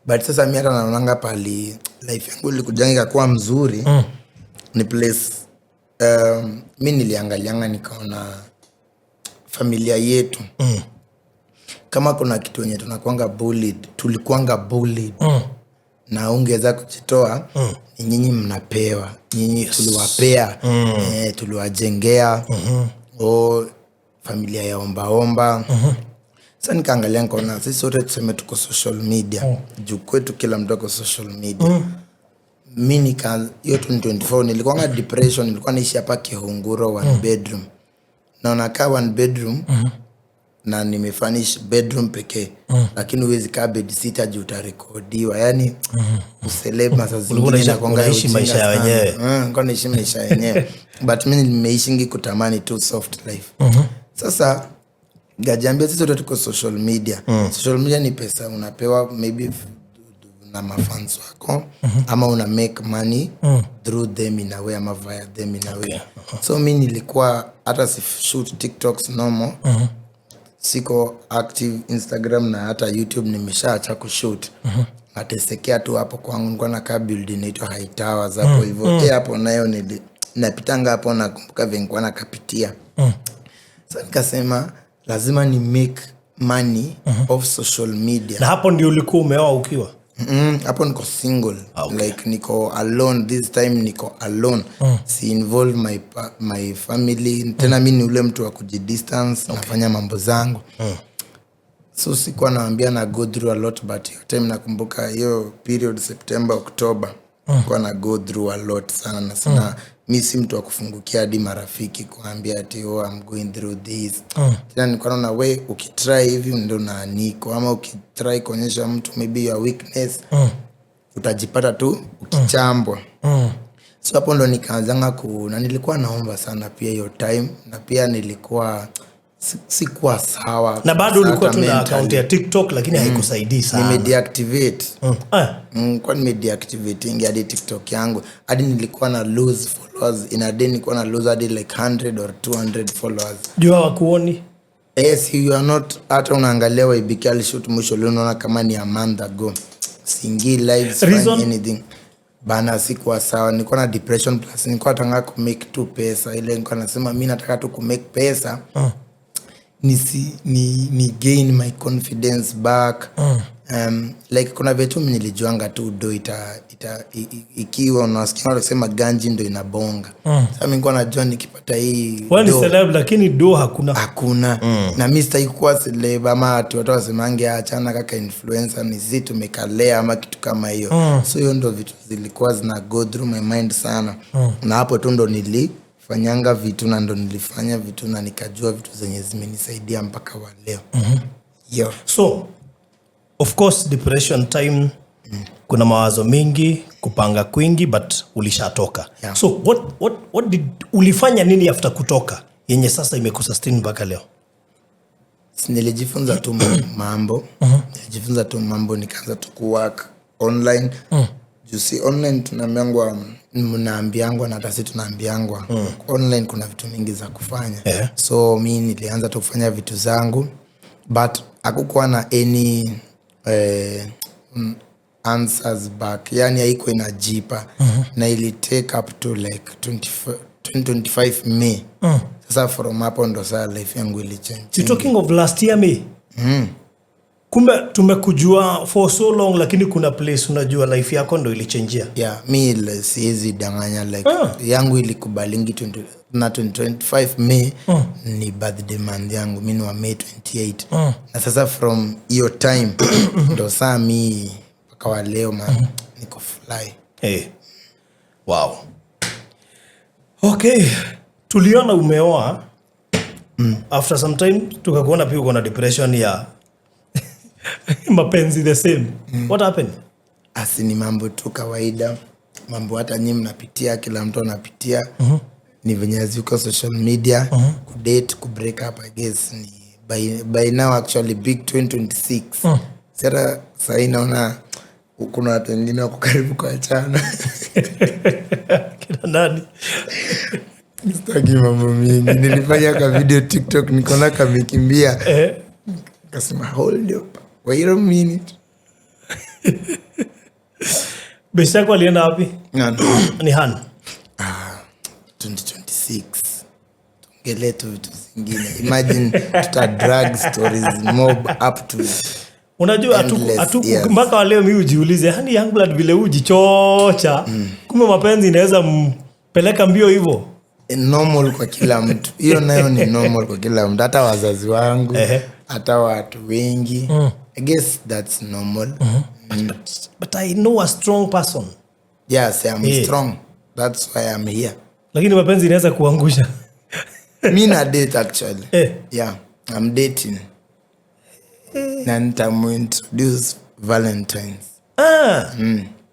But sasa mi hata naonanga pali life yangu ilikujanga ikakuwa mzuri ni place mi niliangalianga nikaona familia yetu, kama kuna kitu wenye tunakuanga bullied, tulikuanga bullied na ungeweza kujitoa, ni nyinyi mnapewa, nyinyi tuliwapea, tuliwajengea o familia ya ombaomba. Sa nikaangalia nikaona sisi wote tuseme tuko social media, juu kwetu kila mtu ako social media. Mi nika hiyo 2024 nilikuwanga depression. Nilikuwa naishi hapa Kihunguro, one bedroom, na unakaa one bedroom na nimefurnish bedroom pekee, lakini huwezi kaa bedsitter juu utarekodiwa. Yani uceleb masaa zingine inakuanga ya Unaishi ujinga maisya sana. wenyewe. Nilikuwa naishi maisha yenyewe, but mi nimeishingi kutamani tu soft life. Sasa gajiambia sisi wote tuko social media. Social media ni pesa unapewa maybe na mafans wako, ama una make money through them in a way ama via them in a way. So mi nilikuwa hata si shoot TikToks normal, siko active Instagram na hata YouTube nimeshaacha kushoot. Natesekea tu hapo kwangu. Nilikuwa nakaa building inaitwa High Towers hapo hivyo. Hapo nayo napitanga hapo nakumbuka vile nilikuwa nakapitia. So nikasema lazima ni make money off social media. Na hapo ndio ulikuwa umeoa ukiwa Hapo niko single. Okay. Like niko alone. This time niko alone, si involve my family tena. Mi ni ule mtu wa kujidistance, nafanya mambo zangu. So sikuwa nawambia na go through a lot, but hiyo time nakumbuka hiyo period September, October, kuwa na go through a lot sana na sina, mi si mtu wa kufungukia hadi marafiki kuambia ati, "Oh, I'm going through this." Tena nilikuwa naona we ukitry hivi ndo unaanikwa, ama ukitry kuonyesha mtu maybe your weakness, utajipata tu ukichambwa. So hapo ndo nikaanzanga ku na nilikuwa naomba sana pia hiyo time, na pia nilikuwa sikuwa sawa Na bado ulikuwa hata tu na mentally. akaunti ya TikTok, lakini haikusaidii sana. Nimedeactivate. Ah. Kwa nimedeactivating hadi TikTok yangu, hadi nilikuwa na lose followers in a day. Nilikuwa na lose hadi like 100 or 200 followers. Juu hawakuoni. Yes, you are not, hata unaangalia YBK alishoot mwisho leo, unaona kama ni a month ago. Siingii live, sifanyi Reason? anything bana. Sikuwa sawa, nilikuwa na depression, plus nilikuwa nataka kumake tu pesa. Ile nilikuwa nasema mi nataka tu kumake pesa, nisi ni gain my confidence back. Like kuna vitu mi nilijuanga tu do ita ikiwa unasikia watu wakisema ganji ndo inabonga. Sasa mi nilikuwa najua nikipata hii Wewe ni do, celeb lakini do hakuna. Hakuna. Na mi sitaki kuwa celeb ama ati watu wasemange, "Achana kaka influencer, ni sisi tumekalea," ama kitu kama hiyo. So hiyo ndo vitu zilikuwa zina go through my mind sana. Na hapo tu ndo nilifanyanga vitu na ndo nilifanya vitu na nikajua vitu zenye zimenisaidia mpaka wa leo. Yo. So of course depression time, kuna mawazo mingi, kupanga kwingi, but ulishatoka. Yeah. So what did, ulifanya nini after kutoka yenye sasa imekusustain mpaka leo? Si nilijifunza tu mambo, nilijifunza tu mambo, nikaanza tu kuwork online, juu si online tunaambiangwa, mnaambiangwa na hata si tunaambiangwa, online kuna vitu mingi za kufanya. So mi nilianza tu kufanya vitu zangu, but hakukuwa na any answers back, yani haikuwa inajipa. Na ili take up to like 25, 2025 May. Sasa from hapo ndo saa life yangu ilichange. You talking of last year May? Kumbe tumekujua for so long, lakini kuna place unajua life yako ndo ilichenjia. Yeah, mi siwezi danganya, like Ah. yangu ilikubalingi 20 Na 2025 May ni birthday month yangu. Mi ni wa May 28. Na sasa from hiyo time ndo saa mi mpaka wa leo, man, niko fly. Hey. Wow. Okay, tuliona umeoa. After some time tukakuona pia uko na depression ya mapenzi the same. What happened? Asi ni mambo tu kawaida, mambo hata nyii mnapitia, kila mtu anapitia. Ni venye ziko social media. Kudate, kubreak up, I guess ni by now actually big 2026. Sasa sahii naona kuna watu wengine wako karibu kuachana. Kina nani? Sitaki mambo mingi. Nilifanya ka video TikTok, nikaona kamekimbia. Kasema, "Hold up, wait a minute." Beshte yako alienda wapi? No, no. Ni Han. 2026 tuongelee tu vitu zingine. Imagine tuta drag stories mob up to Unajua endless years. mpaka wa leo mi ujiulize, yani Youngblood vile ujichocha, kumbe mapenzi inaweza mpeleka mbio hivyo. Normal kwa kila mtu. Hiyo nayo ni normal kwa kila mtu, hata wazazi wangu, hata watu wengi. I guess that's normal. But I know a strong person. Yes, I'm strong, that's why I'm here. Lakini mapenzi inaweza kuangusha. Mi na date actually. Yeah, I'm dating na nitamuintroduce Valentines. Ah,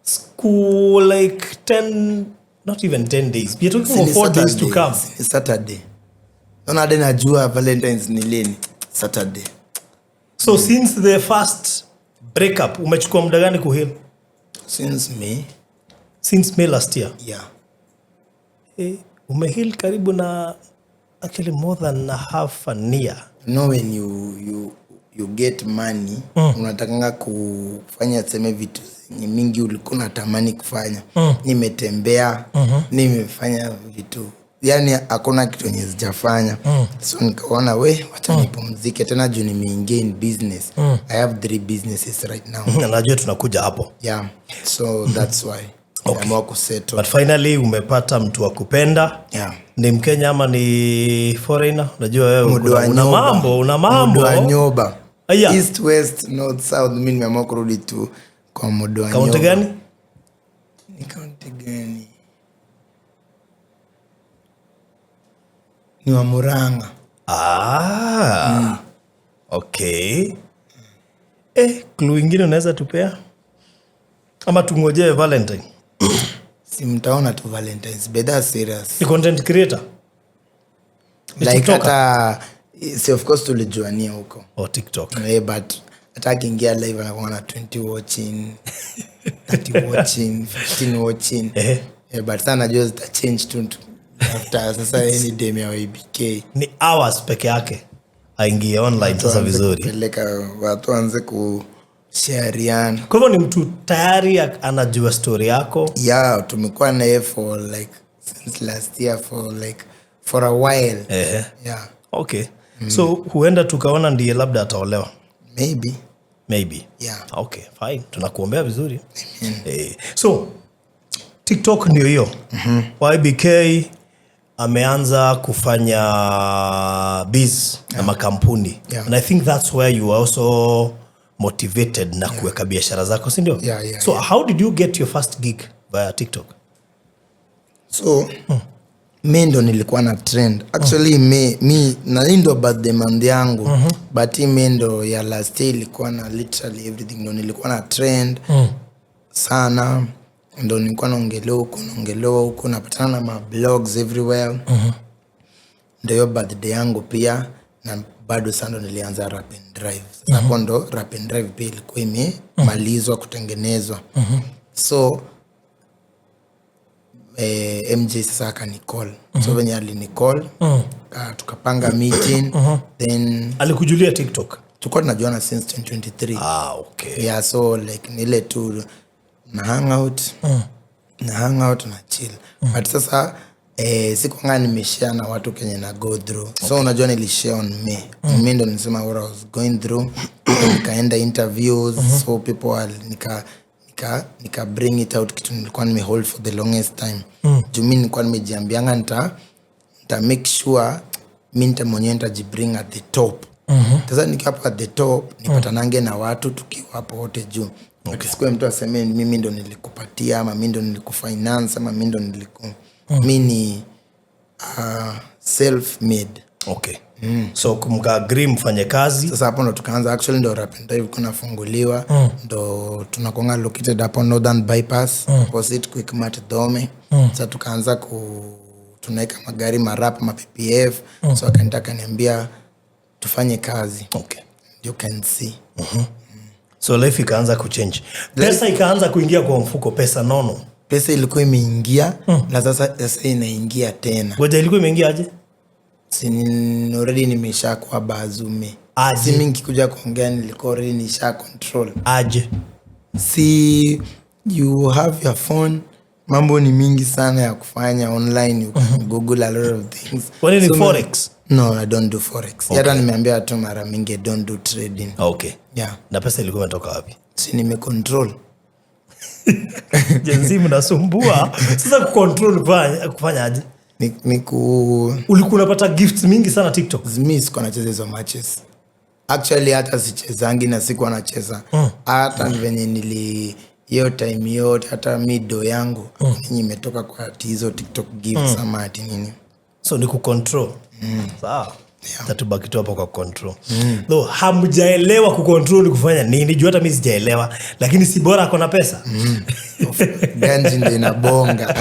school like 10, not even 10 days, we are talking of Ni 4 days to Saturday. come. Ni Saturday. Naona hadi najua Valentines ni lini. Saturday. So since the first breakup umechukua muda gani kuheal? Since May. Since May last year? Yeah. Umeheal karibu na actually more than a half an year. You know when you get money, unatakanga kufanya seme vitu zenye mingi ulikuwa unatamani kufanya. Nimetembea, nimefanya vitu, yani hakuna kitu enye sijafanya. So nikaona, we, wacha nipumzike tena juu nimeingia in business. I have three businesses right now. Najua tunakuja hapo. Yeah, so that's why nimeamua kusettle. But finally umepata mtu wa kupenda. Yeah. Ni Mkenya ama ni foreigner? Unajua wewe Mudu wa una nyoba. mambo, una mambo. Mudu wa nyoba. Aya. East, west, north, south, mi nimeamua kurudi tu kwa mudu wa Kaunti nyoba. gani? Ni kaunti gani? Ni wa Murang'a. Ah, okay. Clue ingine unaweza tupea ama tungojee Valentine? Si mtaona tu Valentines, better serious. Ni content creator? Ni Like TikToker? hata si of course tulijuania huko. Oh, TikTok. But hata akiingia live anakuwa na 20 watching, 30 watching, 15 watching. But sana najua zita change tu after sasa any dem ya YBK. Ni hours peke yake aingie online sasa Tuanze vizuri. Kupeleka watu waanze kushariana. Kwa hivyo ni mtu tayari anajua story yako. Yeah, tumekuwa naye for like since last year, for like for a while. Yeah. Okay, so huenda tukaona ndiye labda ataolewa. Maybe. Maybe. Yeah. Okay, fine, tunakuombea vizuri. So TikTok ndio hiyo. YBK ameanza kufanya biz na makampuni. And I think that's where you are also motivated na kuweka biashara zako, si ndio? Yeah. So how did you get your first gig via TikTok? So mi ndo nilikuwa na trend actually. Mi na hii ndo birthday month yangu, but hii mi ndo ya last year ilikuwa na literally everything. Ndo nilikuwa na trend sana, ndo nilikuwa naongelewa huku, naongelewa huku, napatana na mablogs everywhere. Ndo hiyo birthday yangu pia, na bado sasa ndo nilianza Rap and Drive. Sasa hapo ndo Rap and Drive pia ilikuwa imemalizwa kutengenezwa. So MJ sasa akanicall. So venye alinicall, tukapanga meeting, then Alikujulia TikTok? Tulikuwa tunajuana since 2023. Ah, okay. Yeah, so like nile tu na hangout, na hangout na chill. But sasa sikuanga nimeshare na watu kenye na go through. So unajua nilishare on me. Mi ndo nisema what I was going through. Nikaenda interviews. So people nika bring it out, kitu nilikuwa nimehold for the longest time, juu mi nilikuwa nimejiambianga nita Nita make sure mi nita mwenyewe nitajibring at the top. Sasa nikiwa hapo at the top, nipatanange na watu tukiwa hapo wote juu. Okay. Sikuwe mtu aseme mimi ndo nilikupatia, ama mi ndo nilikufinance, ama mi ndo niliku mi ni self made. Okay, so mkaagree mfanye kazi. Sasa hapo ndo tukaanza. Actually, ndo Rap and Drive kunafunguliwa. Ndo tunakuanga located hapo Northern Bypass, opposite Quickmart Dome. Sasa tukaanza ku tunaweka magari, marap, ma PPF. So akaniita, akaniambia tufanye kazi. You can see. So life ikaanza kuchange, pesa ikaanza kuingia kwa mfuko, pesa nono. Pesa ilikuwa imeingia na sasa inaingia tena. Ngoja, ilikuwa imeingia aje? Si already nimesha kuwa bazume. Aje? Si mi nikikuja kuongea nilikuwa already nisha control. Aje? Si you have your phone, mambo ni mingi sana ya kufanya online, you can google a lot of things. Kwani ni So forex? No, I don't do forex. Hata nimeambia tu mara mingi, I don't do trading. Yeah. Na pesa ilikuwa imetoka wapi? Si nimecontrol. Gen Z mnasumbua. Sasa kucontrol kufanya aje? Ni ku Ulikuwa unapata gifts mingi sana TikTok. Mi sikuwa nacheza hizo matches actually, hata sichezangi na sikuwa nacheza. Hata venye nili hiyo time yote, hata mido yangu mm. imetoka kwa ati hizo TikTok gifts ama ati nini. So ni kucontrol. Sawa, tatubaki tu hapo kwa control. Though hamjaelewa kucontrol ni kufanya nini, juu hata mi sijaelewa, lakini si bora ako na pesa. Ganji ndo inabonga.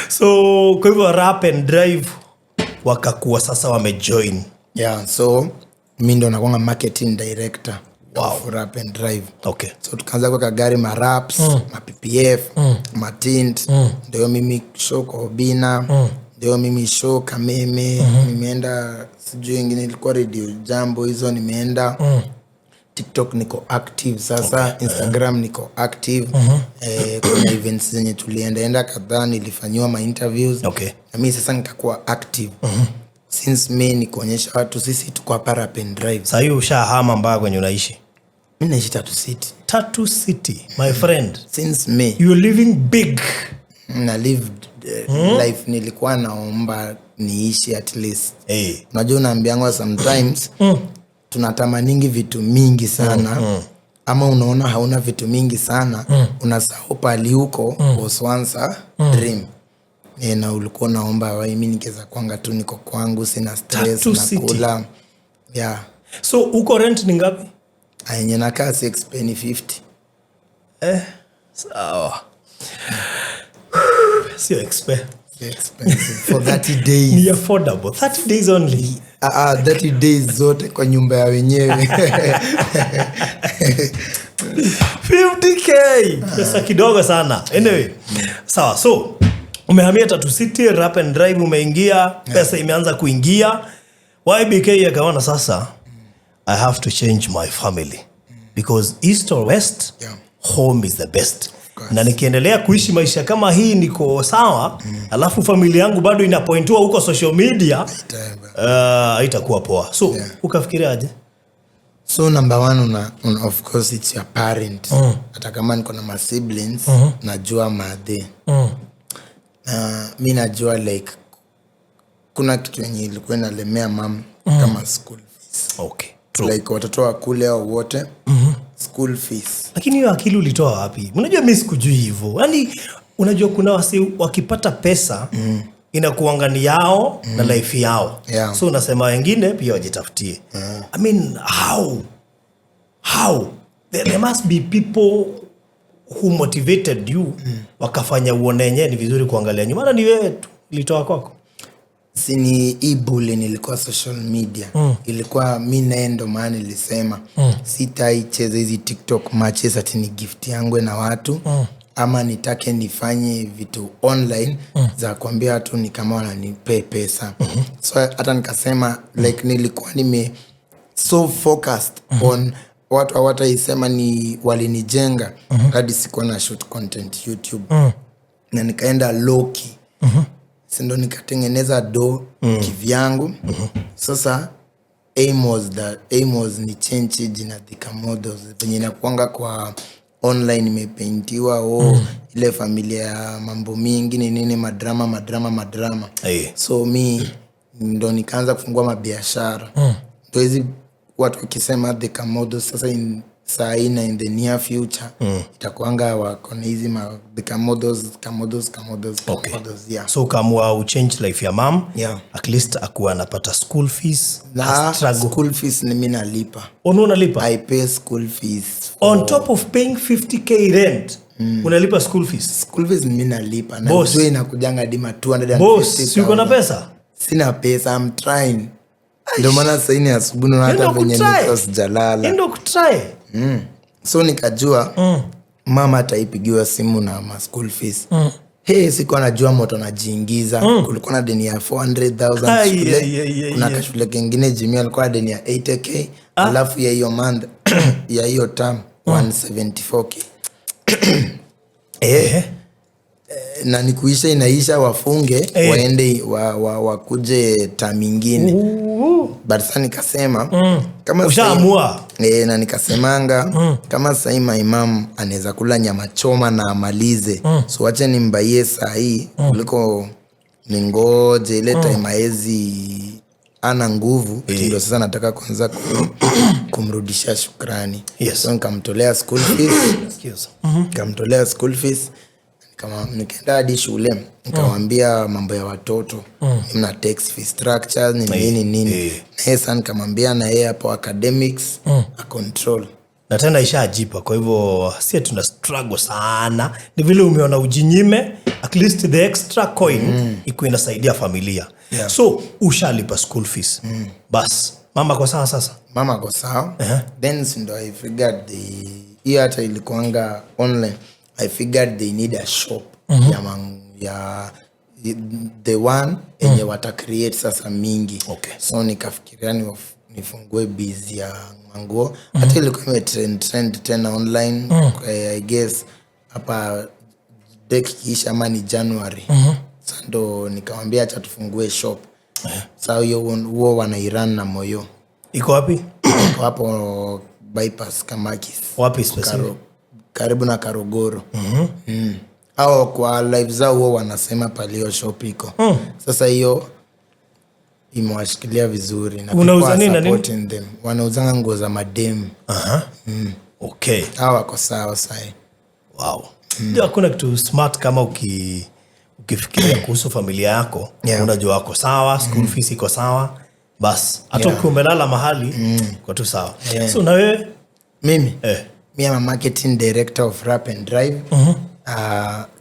So kwa hivyo Rap and Drive wakakuwa sasa wamejoin. Yeah, so mi ndo nakwanga marketing director of Rap and Drive. So tukaanza kuweka gari mawraps, ma PPF, matint. Ndio mimi show kwa Obina, ndio mimi show Kameme. Nimeenda sijui ingine ilikuwa Radio Jambo, hizo nimeenda. TikTok niko active sasa. Instagram niko active. Kuna events zenye tuliendaenda kadhaa, nilifanyiwa ma interviews. Na mi sasa nikakuwa active since May, ni kuonyesha watu sisi tuko hapa Rap and Drive. Saa hiyo ushahama mpaka kwenye unaishi? Mi naishi Tatu City. Tatu City, my friend. Since May. You're living big. Na lived life nilikuwa naomba niishi at least. Hey. Unajua unaambiangwa sometimes tunatamaningi vitu mingi sana, ama unaona hauna vitu mingi sana, unasahau pali huko was once a dream. Na ulikuwa unaomba, "Wai, mi nikiweza kwanga tu niko kwangu, sina stress, Tatu City. nakula." Yeah. So huko rent ni ngapi? Yenye nakaa 6 penny 50. Sawa, sio expe Expensive for 30 days. Ni affordable, 30 days only. Ah, ah, 30 days zote kwa nyumba ya wenyewe. 50K, pesa kidogo sana. Anyway, sawa, so umehamia Tatu City, Rap and Drive umeingia, pesa imeanza kuingia. YBK akaona sasa I have to change my family because east or west, home is the best. Course. Na nikiendelea kuishi maisha kama hii niko sawa, alafu familia yangu bado inapointiwa huko social media, haitakuwa poa. So ukafikiriaje? So number one, of course it's your parent. Hata kama niko na ma siblings, najua madhe na mi najua like kuna kitu yenye ilikuwa inalemea mam kama school fees. Okay, true. Like watoto wa kule au wote, school fees. Lakini hiyo akili ulitoa wapi? Unajua mi sikujui hivyo. Yaani unajua kuna wasi wakipata pesa, inakuanga ni yao na life yao. So unasema wengine pia wajitafutie. I mean, how there must be people who motivated you, wakafanya uone yenyewe ni vizuri kuangalia nyuma. Na ni wewe tu ilitoa kwako? Si ni hii bullying ilikuwa social media. Ilikuwa mi naye, ndo maana nilisema sitaicheza hizi TikTok matches ati ni gift yangu na watu, ama nitake nifanye vitu online za kuambia watu ni kama wananipee pesa. So hata nikasema like nilikuwa nime so focused on watu hawataisema ni walinijenga, hadi sikuwa na shoot content YouTube na nikaenda low-key. Sindo nikatengeneza do kivyangu. Sasa aim was ni change jina Thika Models venye inakuanga kwa Online imepaintiwa, oh, ile familia ya mambo mingi ni nini, madrama, madrama, madrama. So mi ndo nikaanza kufungua mabiashara. Ndo hizi watu wakisema the Kamodhos sasa saa hii na in the near future itakuanga wako na hizi the Kamodhos, Kamodhos, Kamodhos. Kamodhos, yeah. So ukaamua uchange life ya mam. Yeah. At least akuwa anapata school fees. Na Struggle. School fees ni mi nalipa. Ono unalipa? I pay school fees. On top of paying 50K rent, unalipa school fees? School fees ni mi nalipa na Boss. ujue inakujanga dima 250,000. Boss, si uko na pesa? Sina pesa, I'm trying. Ndio maana sahii ni asubuhi, naona hata Endo venye kutry. niko sijalala. Endo kutry. So nikajua mama ataipigiwa simu na ma school fees. Hey, sikuwa najua moto anajiingiza. Kulikuwa na deni ya 400,000 Ai, shule. ai, ai, ai, Kuna ai. kashule kengine Jimmy alikuwa na deni ya 80K, alafu ya hiyo month, ya hiyo term, 174K. Na nikuisha inaisha wafunge waende wakuje term ingine. But sasa nikasema kama Ushaamua. Na nikasemanga kama sahii my mom anaweza kula nyama choma na amalize, so wache nimbaie sahii kuliko ningoje ile time aezi ana nguvu. Ndio sasa nataka kwanza kumrudishia shukrani. So nikamtolea school fees. Excuse. Nikamtolea school fees. Nikaenda hadi shule nikawambia mambo ya watoto, mna tax fee structure ni nini nini. Na yeye sasa nikamwambia na yeye hapo academics a control. Na tena ishajipa, kwa hivyo si tuna struggle sana, ni vile umeona ujinyime, at least the extra coin ikuwa inasaidia familia. So ushalipa school fees, bas mama kwa sawa sasa? Mama ako sawa. Then si ndo I figured the hiyo hata ilikuanga online. I figured they need a shop ya the one enye wata create sasa mingi. So nikafikiria nifungue biz ya manguo. Hata ilikuwa imetrend trend tena online. I guess hapa Dec ikiisha ama ni January. Sa ndo nikamwambia acha tufungue shop. Sa hiyo huo wanairan na moyo. Iko wapi? Iko hapo Bypass, Kamakis. Wapi specific? Karibu na Karogoro. Au kwa live zao huo wanasema palio shop iko. Sasa hiyo imewashikilia vizuri na Unauza people are nini na nini? supporting them. Wanauzanga nguo za mademu. Hawa wako sawa sahi. Wow. Ndio, hakuna kitu smart kama ukifikiria kuhusu familia yako. Unajua wako sawa, school fees iko sawa, bas hata ukiwa umelala mahali kwa tu sawa. So na wewe? Mimi mi am a marketing director of Rap and Drive.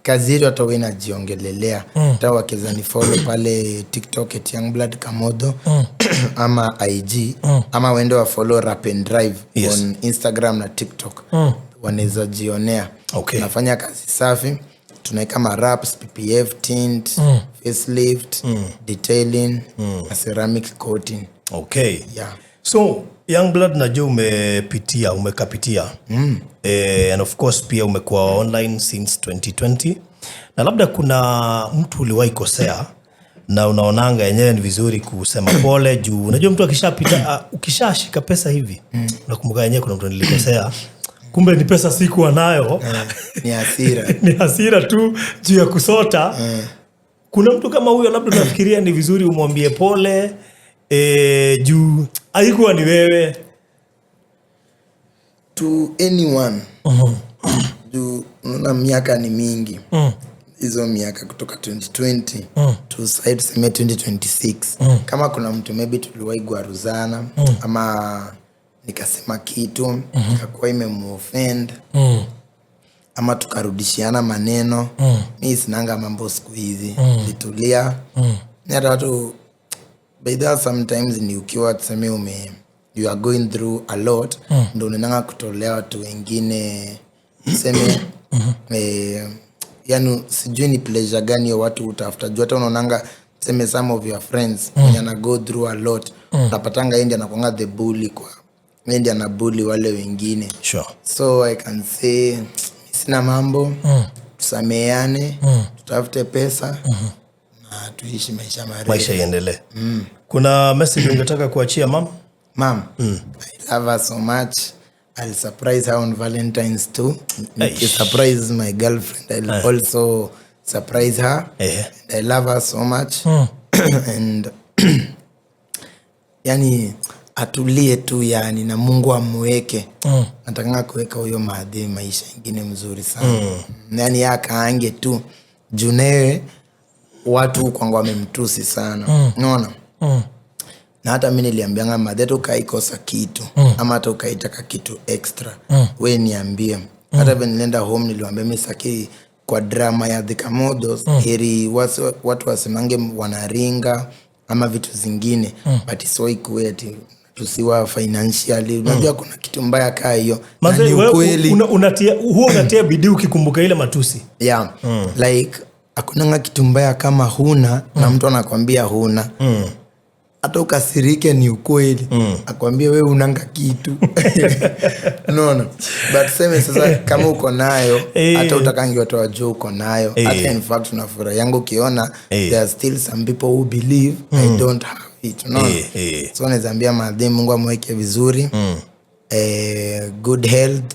Kazi yetu hata huwa inajiongelelea. Hata wakiweza ni follow pale TikTok @youngbloodkamodho ama IG, ama waende wa follow Rap and Drive on Instagram na TikTok, wanaweza jionea. Tunafanya kazi safi, tunaweka mawraps, PPF, tint, facelift, detailing na ceramic coating. Yeah. So Youngblood, najua umepitia, umekapitia. And of course pia umekuwa online since 2020, na labda kuna mtu uliwahi kosea na unaonanga yenyewe ni vizuri kusema pole, juu unajua mtu akishapita, ukishashika pesa hivi, unakumbuka yenyewe kuna mtu nilikosea, kumbe ni pesa sikuwa nayo. Ni hasira. Ni hasira tu juu ya kusota. Kuna mtu kama huyo labda unafikiria ni vizuri umwambie pole, juu haikuwa ni wewe? To anyone, juu unaona miaka ni mingi, hizo miaka kutoka 2020 to sahii tuseme 2026. Kama kuna mtu maybe tuliwahi gwaruzana ama nikasema kitu ikakuwa imemuoffend ama tukarudishiana maneno, mi sinanga mambo siku hizi. Litulia. Ni hata watu, by the way, sometimes ni ukiwa tuseme you are going through a lot, ndo unaendanga kutolea watu wengine, tuseme yani sijui ni pleasure gani hiyo watu utafuta, juu hata unaonanga tuseme some of your friends wenye ana go through a lot, utapatanga yeye ndiye anakuanga the bully, kwa yeye ndiye anabully wale wengine. So I can say sina mambo. Tusameheane, tutafute pesa na tuishi maisha marefu. Maisha iendelee. Kuna message ungetaka kuachia mam? Mam, I love her so much. I'll surprise her on Valentine's too. Surprise my girlfriend. I'll also surprise her. And I love her so much. And yani atulie tu yani na Mungu amweke. Natakanga kuweka huyo maadhi maisha ingine mzuri sana. Yani akaange tu juu naye watu kwangu wamemtusi sana. Unaona? Na hata mi niliambianga madhe hata ukaikosa kitu ama hata ukaitaka kitu extra, we niambie. Hata vile nilienda home niliwambia mi saki kwa drama ya The Kamodhos, heri watu wasemange wanaringa ama vitu zingine, but isiwahi kuwe ati tusiwa financially. Unajua kuna kitu mbaya kaa hiyo na Manze, ni wewe ukweli. huwa unatia bidii ukikumbuka ile matusi. Yeah. Like hakunanga kitu mbaya kama huna na mtu anakwambia huna. Hata ukasirike ni ukweli. Akwambie we unanga kitu, unaona? But seme sasa kama uko nayo, hata utakangi watu wajua uko nayo. Hata in fact unafurahi yangu ukiona there are still some people who believe I don't have it, unaona? So naweza ambia madhe Mungu amweke vizuri, good health.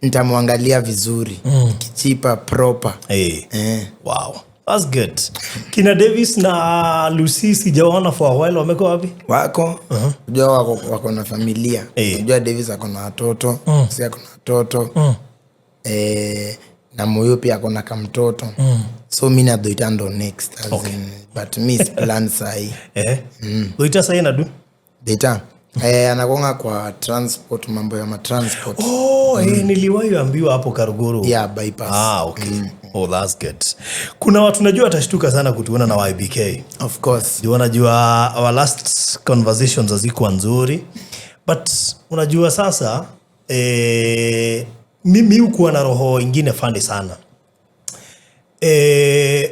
Nitamwangalia vizuri kichipa proper. Wow. That's good. Kina Davis na Lucy sijawaona for a while, wamekuwa wapi? Wako, unajua wako na familia. Unajua Davis ako na watoto, si ako na watoto, na Moyo pia ako na kamtoto. So mi na Dhoita ndo next, as in, but mi plan sahi. Dhoita sahi nadu? Dhoita anakonga kwa transport, mambo ya matransport. Oh, niliwahi ambiwa hapo Karuguru. Yeah, bypass. Ah, okay. Oh, that's good. Kuna watu najua watashtuka sana kutuona na YBK. Of course. Ndio wanajua our last conversations hazikuwa nzuri, but unajua sasa, mimi hukuwa na roho ingine funny sana,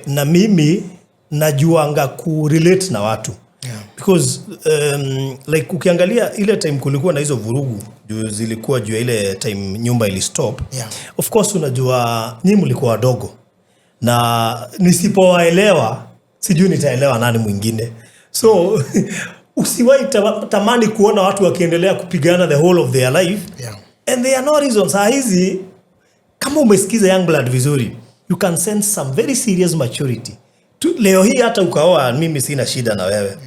na mimi najuanga kurelate na watu because like ukiangalia ile time kulikuwa na hizo vurugu juu zilikuwa juu ya ile time nyumba ili stop. Of course unajua nyinyi mlikuwa wadogo na nisipowaelewa sijui nitaelewa nani mwingine. So usiwahi tamani kuona watu wakiendelea kupigana the whole of their life and there are no reason. Saa hizi kama umesikiza Young Blood vizuri, you can sense some very serious maturity tu. Leo hii hata ukaoa, mimi sina shida na wewe.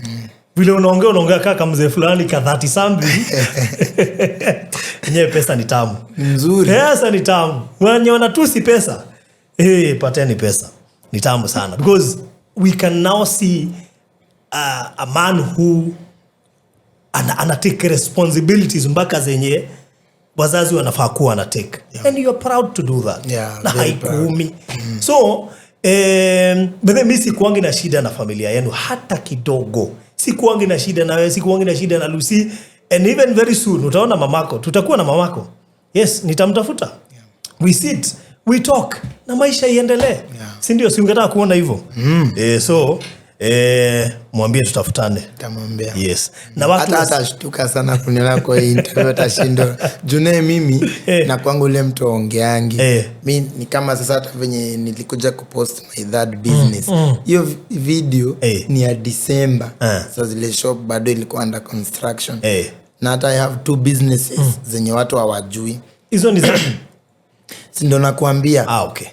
Vile unaongea, unaongea kaka mzee fulani ka 30 something. Enyewe pesa ni tamu. Mzuri. Pesa ni tamu. Wenye wanatusi pesa, pateni pesa, ni tamu sana, because we can now see a man who ana take responsibilities mpaka zenye wazazi wanafaa kuwa wana take, and you're proud to do that Yeah, na very proud. haikuumi. So but then mi sikuangi na shida na familia yenu hata kidogo. Sikuangi na shida na wewe, sikuangi na shida na Lucy, and even very soon utaona mamako, tutakuwa na mamako. Yes, nitamtafuta, we sit, we talk na maisha iendelee. Si ndio? Si ungetaka kuona hivyo? So mwambie tutafutane. Tamwambia. Yes, na watu Hata atashtuka sana kuniona kwa hii interview, atashindwa junee mimi na kwangu ule mtu aongeangi. Mi ni kama sasa hata venye nilikuja kupost my third business, hiyo video ni ya December. Sa zile shop bado ilikuwa under construction. Na hata I have two businesses zenye watu hawajui. Hizo ni za Si ndo nakuambia? Ah, okay.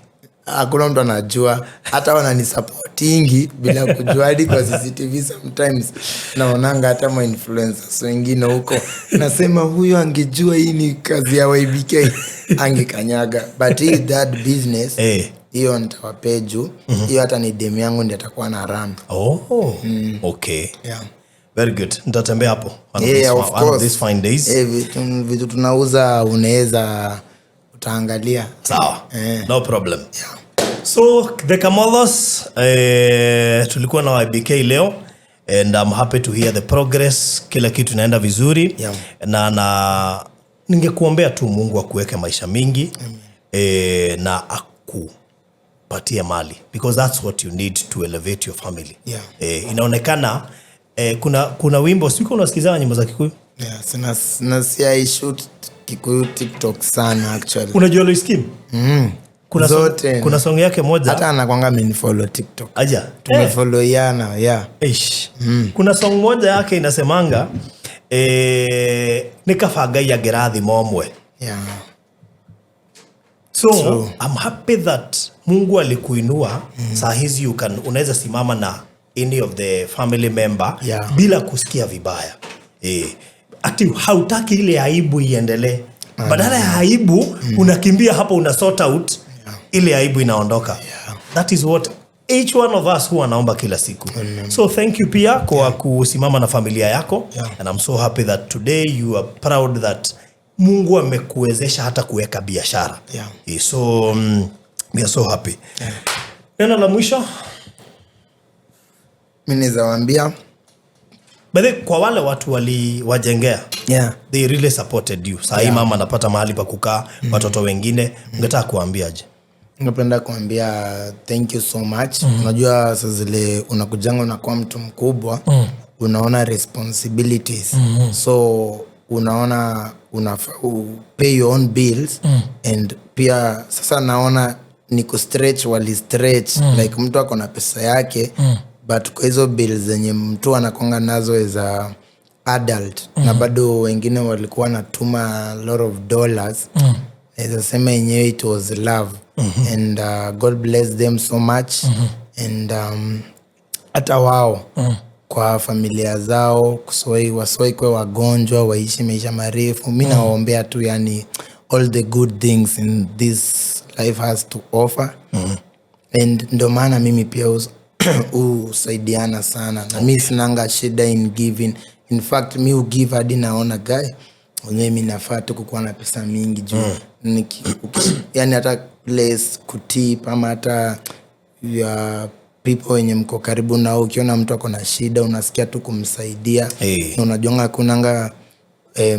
Hakuna mtu anajua, hata wananisupportingi bila kujua. Hadi kwa CCTV sometimes naonanga hata mainfluencers wengine huko, nasema huyo angejua hii ni kazi ya YBK angekanyaga. But hii that business, hiyo nitawapea juu hiyo hata ni demu yangu ndi atakuwa na run. Oh, okay. Very good. Nitatembea hapo one of Yeah, these, of one of course. these fine days. Eh, vitu tunauza unaweza utaangalia. Sawa, no problem. So the Kamodhos, tulikuwa na YBK leo and I'm happy to hear the progress. Kila kitu inaenda vizuri. Na ningekuombea tu Mungu akuweke maisha mingi, na akupatie mali, because that's what you need to elevate your family. Inaonekana kuna wimbo, siku unasikizana nyimbo za Kikuyu? Yeah, sina si I shoot Kikuyu TikTok sana actually. Unajua Lois Kim? Kuna Zote. Kuna song yake moja. Hata anakwanga amenifollow TikTok. Aja. Tumefollowiana, yeah. Eish. Kuna song moja yake inasemanga, Nĩ kaba Ngai angĩrathima ũmwe. So True. I'm happy that Mungu alikuinua. Saa hizi you can, unaweza simama na any of the family member bila kusikia vibaya. Ati hautaki ile aibu iendelee. Badala ya aibu, unakimbia hapo, una sort out ile aibu inaondoka. That is what each one of us huwa anaomba kila siku. So thank you pia kwa kusimama na familia yako. And I'm so happy that today you are proud that Mungu amekuwezesha hata kuweka biashara. So we are so happy. Neno la mwisho? Mi naweza waambia By the way, kwa wale watu waliwajengea, they really supported you. Saa hii mama anapata mahali pa kukaa, watoto wengine, ungetaka kuwaambiaje? Ningependa kuambia thank you so much. Unajua saa zile unakujanga unakuwa mtu mkubwa, unaona responsibilities, so unaona pay your own bills. And pia sasa naona ni kustretch, wali stretch. Like mtu ako na pesa yake, but kwa hizo bills zenye mtu anakonga nazo as a adult, na bado wengine walikuwa wanatuma a lot of dollars, naweza sema yenyewe it was love. And God bless them so much. And hata wao kwa familia zao kusoi wasiwai kuwe wagonjwa, waishi maisha marefu. Mi nawaombea tu, yani all the good things in this life has to offer. And ndo maana mimi pia husaidiana sana, na mi sinanga shida in giving. In fact, mi hugive hadi naona, guy, wenyewe mi nafaa tu kukuwa na pesa mingi juu yani hata place kutip ama hata ya people wenye mko karibu nao, ukiona mtu ako na shida unasikia tu kumsaidia. Hey. Na unajuanga kunanga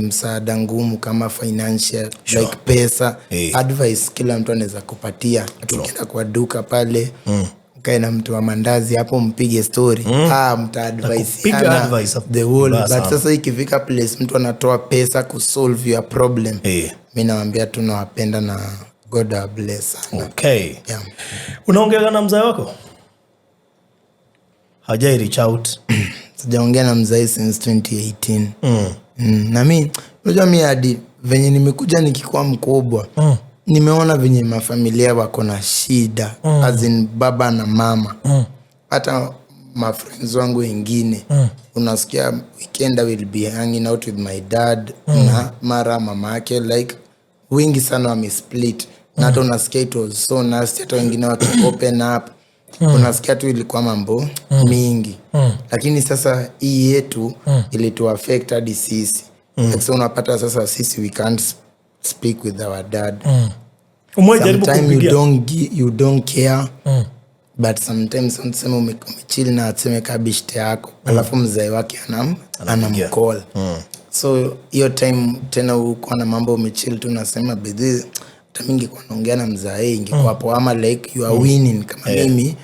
msaada ngumu kama financial, like pesa. Hey. Advice kila mtu anaweza kupatia. Hata ukienda kwa duka pale, ukae na mtu wa mandazi hapo, mpige story, Takupiga mtaadvisiana advice hapo. the whole. Vibaya But sana. sasa ikifika place mtu anatoa pesa kusolve your problem, mi nawambia tu nawapenda na God bless sana. Yeah. Unaongea na mzae wako? Hajai reach out? Sijaongea na mzai since 2018. Na mi unajua mi hadi venye nimekuja nikikuwa mkubwa, nimeona venye mafamilia wako na shida, as in baba na mama. Hata mafriends wangu wengine, unasikia weekend I will be hanging out with my dad, na mara mama yake, like wingi sana wamesplit. Na hata unasikia it was so nasty, hata wengine waki open up, unasikia tu ilikuwa mambo mingi. Lakini sasa hii yetu ilitu affect hadi sisi. Like, so unapata sasa sisi we can't speak with our dad. Umewahi jaribu Sometime you kumpigia? don't you don't care, but sometimes tuseme umechill na aseme kabishte yako, alafu mzae wake anamcall. So hiyo time tena uko na mambo, umechill tu, nasema bidhi hata mi ingekuwa naongea na mzae ingekuwa poa, ama like you are winning. Kama mimi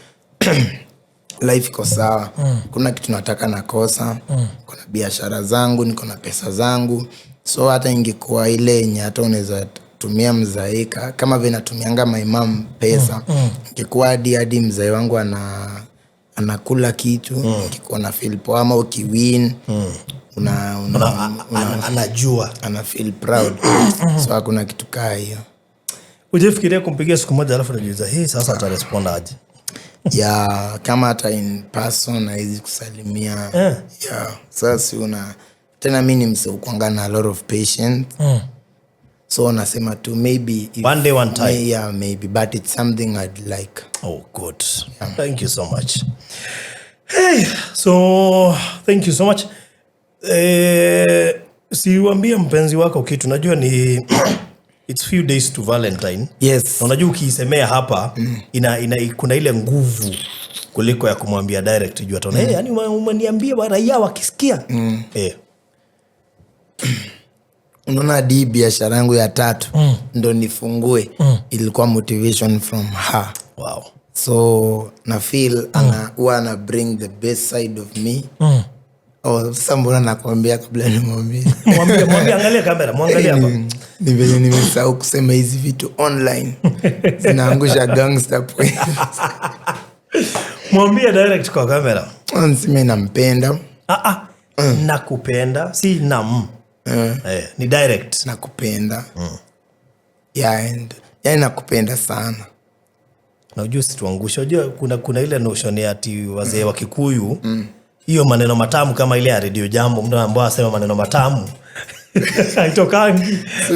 life iko sawa, kuna kitu nataka nakosa, kuna biashara zangu, niko na pesa zangu, so hata ingekuwa ile yenye hata unaweza tumia mzaika kama vile natumianga my mom pesa, ingekuwa hadi mzae wangu anakula kitu, ingekuwa na feel poa. Ama ukiwin una, Anajua. Ana feel proud. So hakuna kitu kaa hiyo. Ujafikiria kumpigia siku moja alafu najiuliza, hii sasa atarespond aje? Ya, kama hata in person hawezi kusalimia. Yeah. Sasa si una tena mi ni mse ukuanga na a lot of patience, so nasema tu maybe if, One day, one time. Yeah, maybe, but it's something I'd like. Oh, good. Thank you so much. Hey, so thank you so much. Siuambie mpenzi wako kitu. Najua ni it's few days to Valentine. Na unajua ukiisemea hapa ina kuna ile nguvu kuliko ya kumwambia direct juu ataona, hey, yani umeniambia raia wakisikia. Unaona hadi biashara yangu ya tatu ndo nifungue, ilikuwa motivation from her. So na feel ana huwa ana bring the best side of me. Oh, sasa mbona nakwambia kabla nimwambie? Mwambie, mwambie, angalia kamera, mwangalie hapa. Ni venye nimesahau kusema hizi vitu online zinaangusha gangster points. Mwambie direct kwa kamera. Niseme nampenda. Ah, ah. Nakupenda si nam. Ni direct. Nakupenda. Yeah, and yani nakupenda sana. Na ujue usituangushe. Unajua kuna ile notion ya ati wazee wa Kikuyu, hiyo maneno matamu kama ile ya Radio Jambo, mtu ambao asema maneno matamu haitokangi. So,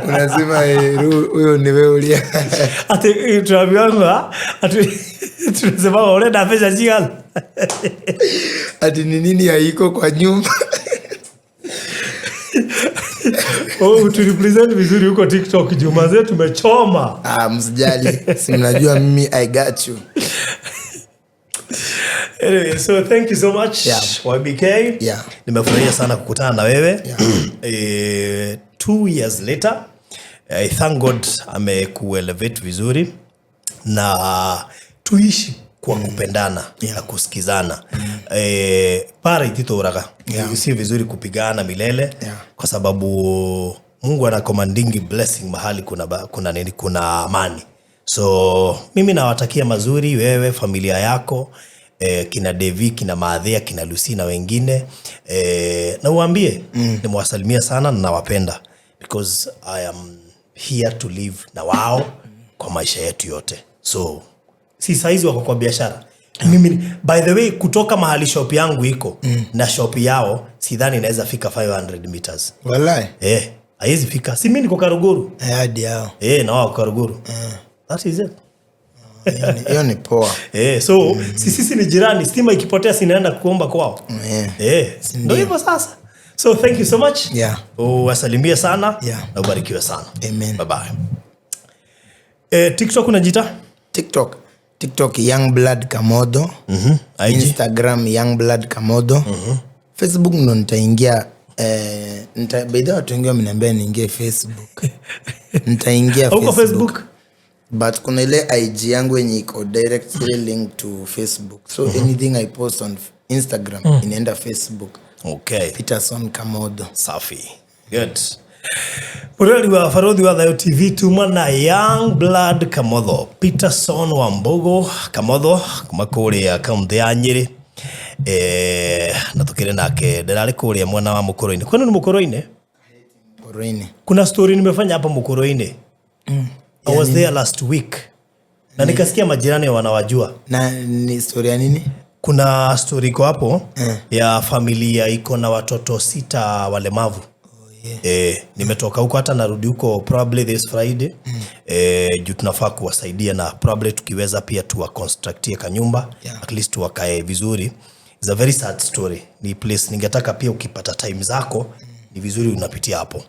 unasema huyo ni wewe ulia. Ati tunaambiwanga ati tunasema urenda mbeca cigana. Ati ni nini haiko kwa nyumba? Oh, turepresent vizuri huko TikTok juma zetu tumechoma. Ah, msijali, si mnajua mimi I got you. Anyway, so thank you so much, YBK. Nimefurahia sana kukutana na wewe. 2 years later, I thank God amekuelevate vizuri na tuishi kwa kupendana na kusikizana. Para ititũraga. Si vizuri kupigana milele kwa sababu Mungu ana commandingi blessing mahali kuna nini, kuna amani. So mimi nawatakia mazuri wewe, familia yako, kina Devi, kina Maadhea, kina Lucy na wengine, na uambie nimewasalimia sana na nawapenda because I am here to live na wao kwa maisha yetu yote. So si saizi wako kwa biashara. Mimi, by the way, kutoka mahali shop yangu iko na shop yao sidhani inaweza fika 500 meters. Walai. Eh, haiwezi fika. Si mimi niko Karuguru. Eh, hadi hao. Eh, na wao Karuguru. That is it. Hiyo ni poa. Eh, so si sisi ni jirani, stima ikipotea sinaenda kuomba kwao. Eh, ndio hivyo sasa. So thank you so much. Uwasalimie sana na ubarikiwe sana. Amen. Bye bye. Eh, TikTok unajiita? TikTok Young Blood Kamodo. IG? Instagram Young Blood Kamodo. Facebook ndo nitaingia, by the way watu wengi wameniambia niingie Facebook. Nitaingia. Huko Facebook? But kuna ile IG yangu yenye iko directly link to Facebook, so anything I post on Instagram inaenda Facebook. Peterson Kamodo. Safi. Good. Mũrori wa Barothi wa Thayo TV, tuma na Young Blood Kamotho, Peterson wa Mbogo Kamotho kuma kũrĩa kaunti ya Nyĩrĩ, na tukĩrĩ nake ndĩrarĩ kũrĩa mwena wa Mũkũrũ-inĩ. Kwani ni Mũkũrũ-inĩ? Koroini. Kuna story nimefanya hapa Mũkũrũ-inĩ. I was there last week na nikasikia majirani wanawajua. Na ni story ya nini? Kuna story iko hapo ya familia iko na watoto sita walemavu. Nimetoka huko, hata narudi huko probably this Friday, juu tunafaa kuwasaidia na probably tukiweza pia tuwaconstructie kanyumba, at least wakae vizuri. It's a very sad story. Ni place ningetaka pia ukipata time zako ni vizuri unapitia hapo,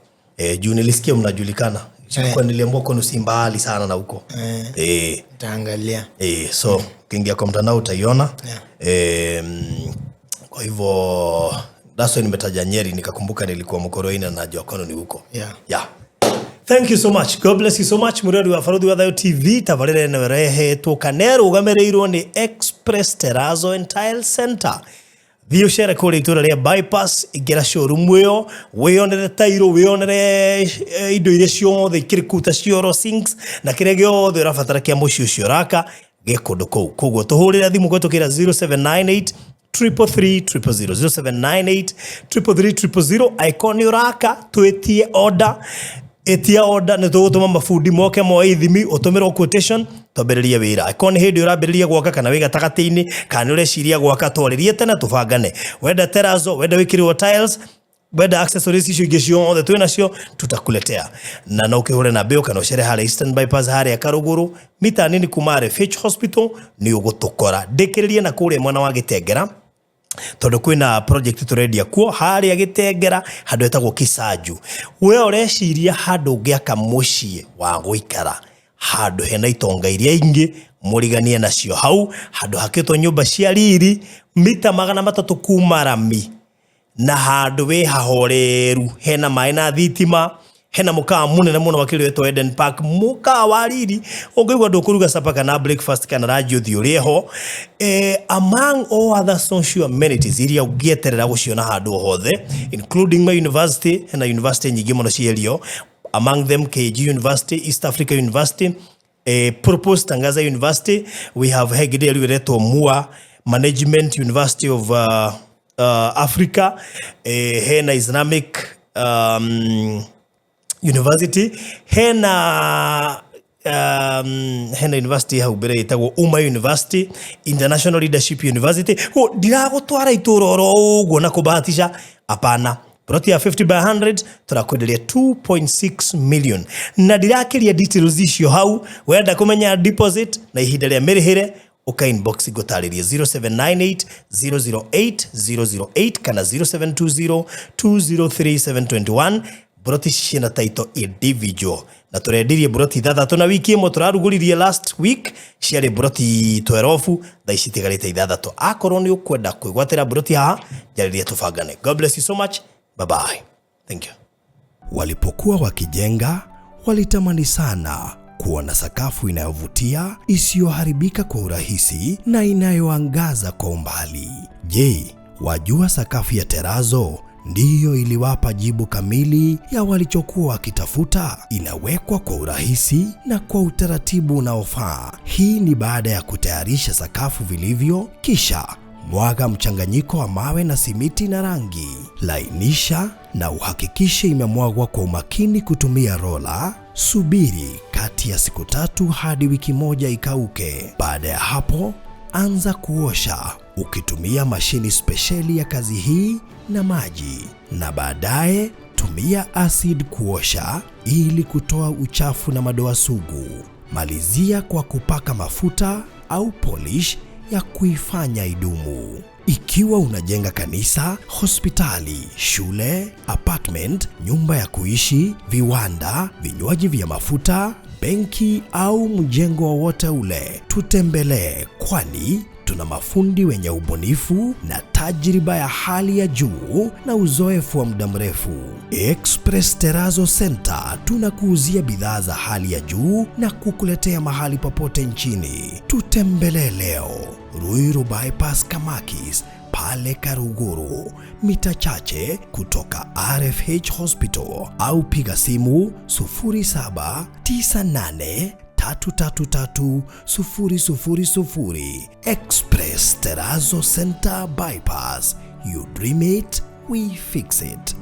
juu nilisikia mnajulikana. Kwa niliambiwa kwenu si mbali sana na huko. Nitaangalia. So ukiingia kwa mtandao utaiona. Kwa hivyo that's why nimetaja Nyeri, nikakumbuka nilikuwa Mukoroini na najua kwenu ni huko. Yeah. Thank you so much. God bless you so much. Mũrori wa Barothi wa Thayo TV, tabarĩra ĩno ĩrehetwo kana ĩrũgamĩrĩirwo nĩ Express Terrazzo and Tile Center. Thiĩ ũcere kũrĩa itũũra rĩa Bypass, ingĩra showroom ĩyo, wĩyonere tairo, wĩyonere indo iria ciothe ikĩrĩ kũu ta cioro, sinks na kĩrĩa gĩothe ũrabatara kĩa mũciĩ ũcio ũraka gĩ kũndũ kũu. Koguo tũhũrĩre thimũ kũhetũkĩra 0798 333 000, 0798 333 000. Angĩkorwo nĩ ũraka, twĩtie order, ĩtia order, nĩ tũgũtũma mabundi moke moe ithimi, ũtũmĩrwo quotation, twambĩrĩrie wĩra. Angĩkorwo nĩ hĩndĩ ũrambĩrĩria gwaka kana wĩ gatagatĩ-inĩ kana nĩ ũreciria gwaka, twarĩrie tene tũbangane. Wenda terrazzo, wenda wĩkĩrĩrwo tiles, wenda accessories icio ingĩ ciothe twĩ nacio, tutakuletea. Na no ũkĩhũre na mbĩũ kana ũcere harĩa Eastern Bypass harĩa Karũgũrũ, mita nini kuma RFH Hospital nĩ ũgũtũkora. Ndĩkĩrĩrie na kũrĩa mwena wa Gĩtengera tondũ kwĩna project tũrendia kuo harĩa Gĩtengera handũ hetagwo Kisanju. We ũreciria handũ ũngĩaka mũciĩ wa gũikara, handũ hena itonga iria ingĩ mũriganie nacio hau, handũ hakĩtwo nyũmba cia riri mita 300 kuma rami na handũ wĩ hahoreru, hena maĩ na thitima, hena mũkawa mũnene mũno makĩria wetwo Eden Park, mũkawa wa riri ũngĩigua ndũkũruga supper kana breakfast kana lunch ũthiĩ ũrĩe ho, among all other social amenities iria ũngĩeterera gũciona handũ o hothe, including my university. Hena university nyingĩ mũno ciĩrio, among them KG University, East Africa University, Purpose Tangaza University. We have hegide rĩu ĩretwo MUA Management University of Africa, hena Islamic University, hena university hau mbere ĩtagwo Uma University, International Leadership University. Ko ndiragũtwara itũra oro ũguo na kũbahatisha, apana. Plot ya 50 by 100 turakwenderia 2.6 million, na ndirakiria details icio hau. Wenda kũmenya deposit na ihinda rĩa mĩrĩhĩre, uka inbox ngũtarĩrie 0798 008 008 kana 0720 203 721. Broti ciĩna title individual, na tũrendirie broti ithathatũ na wiki ĩmwe. Tũrarugũririe last week, ciarĩ broti 12, thaa ici itigarĩte ithathatũ. Akorwo nĩ ũkwenda kwĩgwatĩra broti haha, njarĩrie tũbangane. God bless you so much. Bye bye, thank you. Walipokuwa wakijenga, walitamani sana kuwa na sakafu inayovutia, isiyoharibika kwa urahisi na inayoangaza kwa umbali. Je, wajua sakafu ya terazo ndiyo iliwapa jibu kamili ya walichokuwa wakitafuta? Inawekwa kwa urahisi na kwa utaratibu unaofaa. Hii ni baada ya kutayarisha sakafu vilivyo, kisha mwaga mchanganyiko wa mawe na simiti na rangi. Lainisha na uhakikishe imemwagwa kwa umakini kutumia rola. Subiri kati ya siku 3 hadi wiki 1 ikauke. Baada ya hapo, anza kuosha ukitumia mashini spesheli ya kazi hii na maji, na baadaye tumia acid kuosha ili kutoa uchafu na madoa sugu. Malizia kwa kupaka mafuta au polish ya kuifanya idumu. Ikiwa unajenga kanisa, hospitali, shule, apartment, nyumba ya kuishi, viwanda, vinywaji vya mafuta, benki au mjengo wowote ule, tutembelee, kwani tuna mafundi wenye ubunifu na tajriba ya hali ya juu na uzoefu wa muda mrefu. Express Terrazzo Center tunakuuzia bidhaa za hali ya juu na kukuletea mahali popote nchini. Tutembelee leo Ruiru Bypass Kamakis pale Karuguru, mita chache kutoka RFH Hospital, au piga simu 0798 333 000. Express Terrazzo Center Bypass. You dream it, we fix it.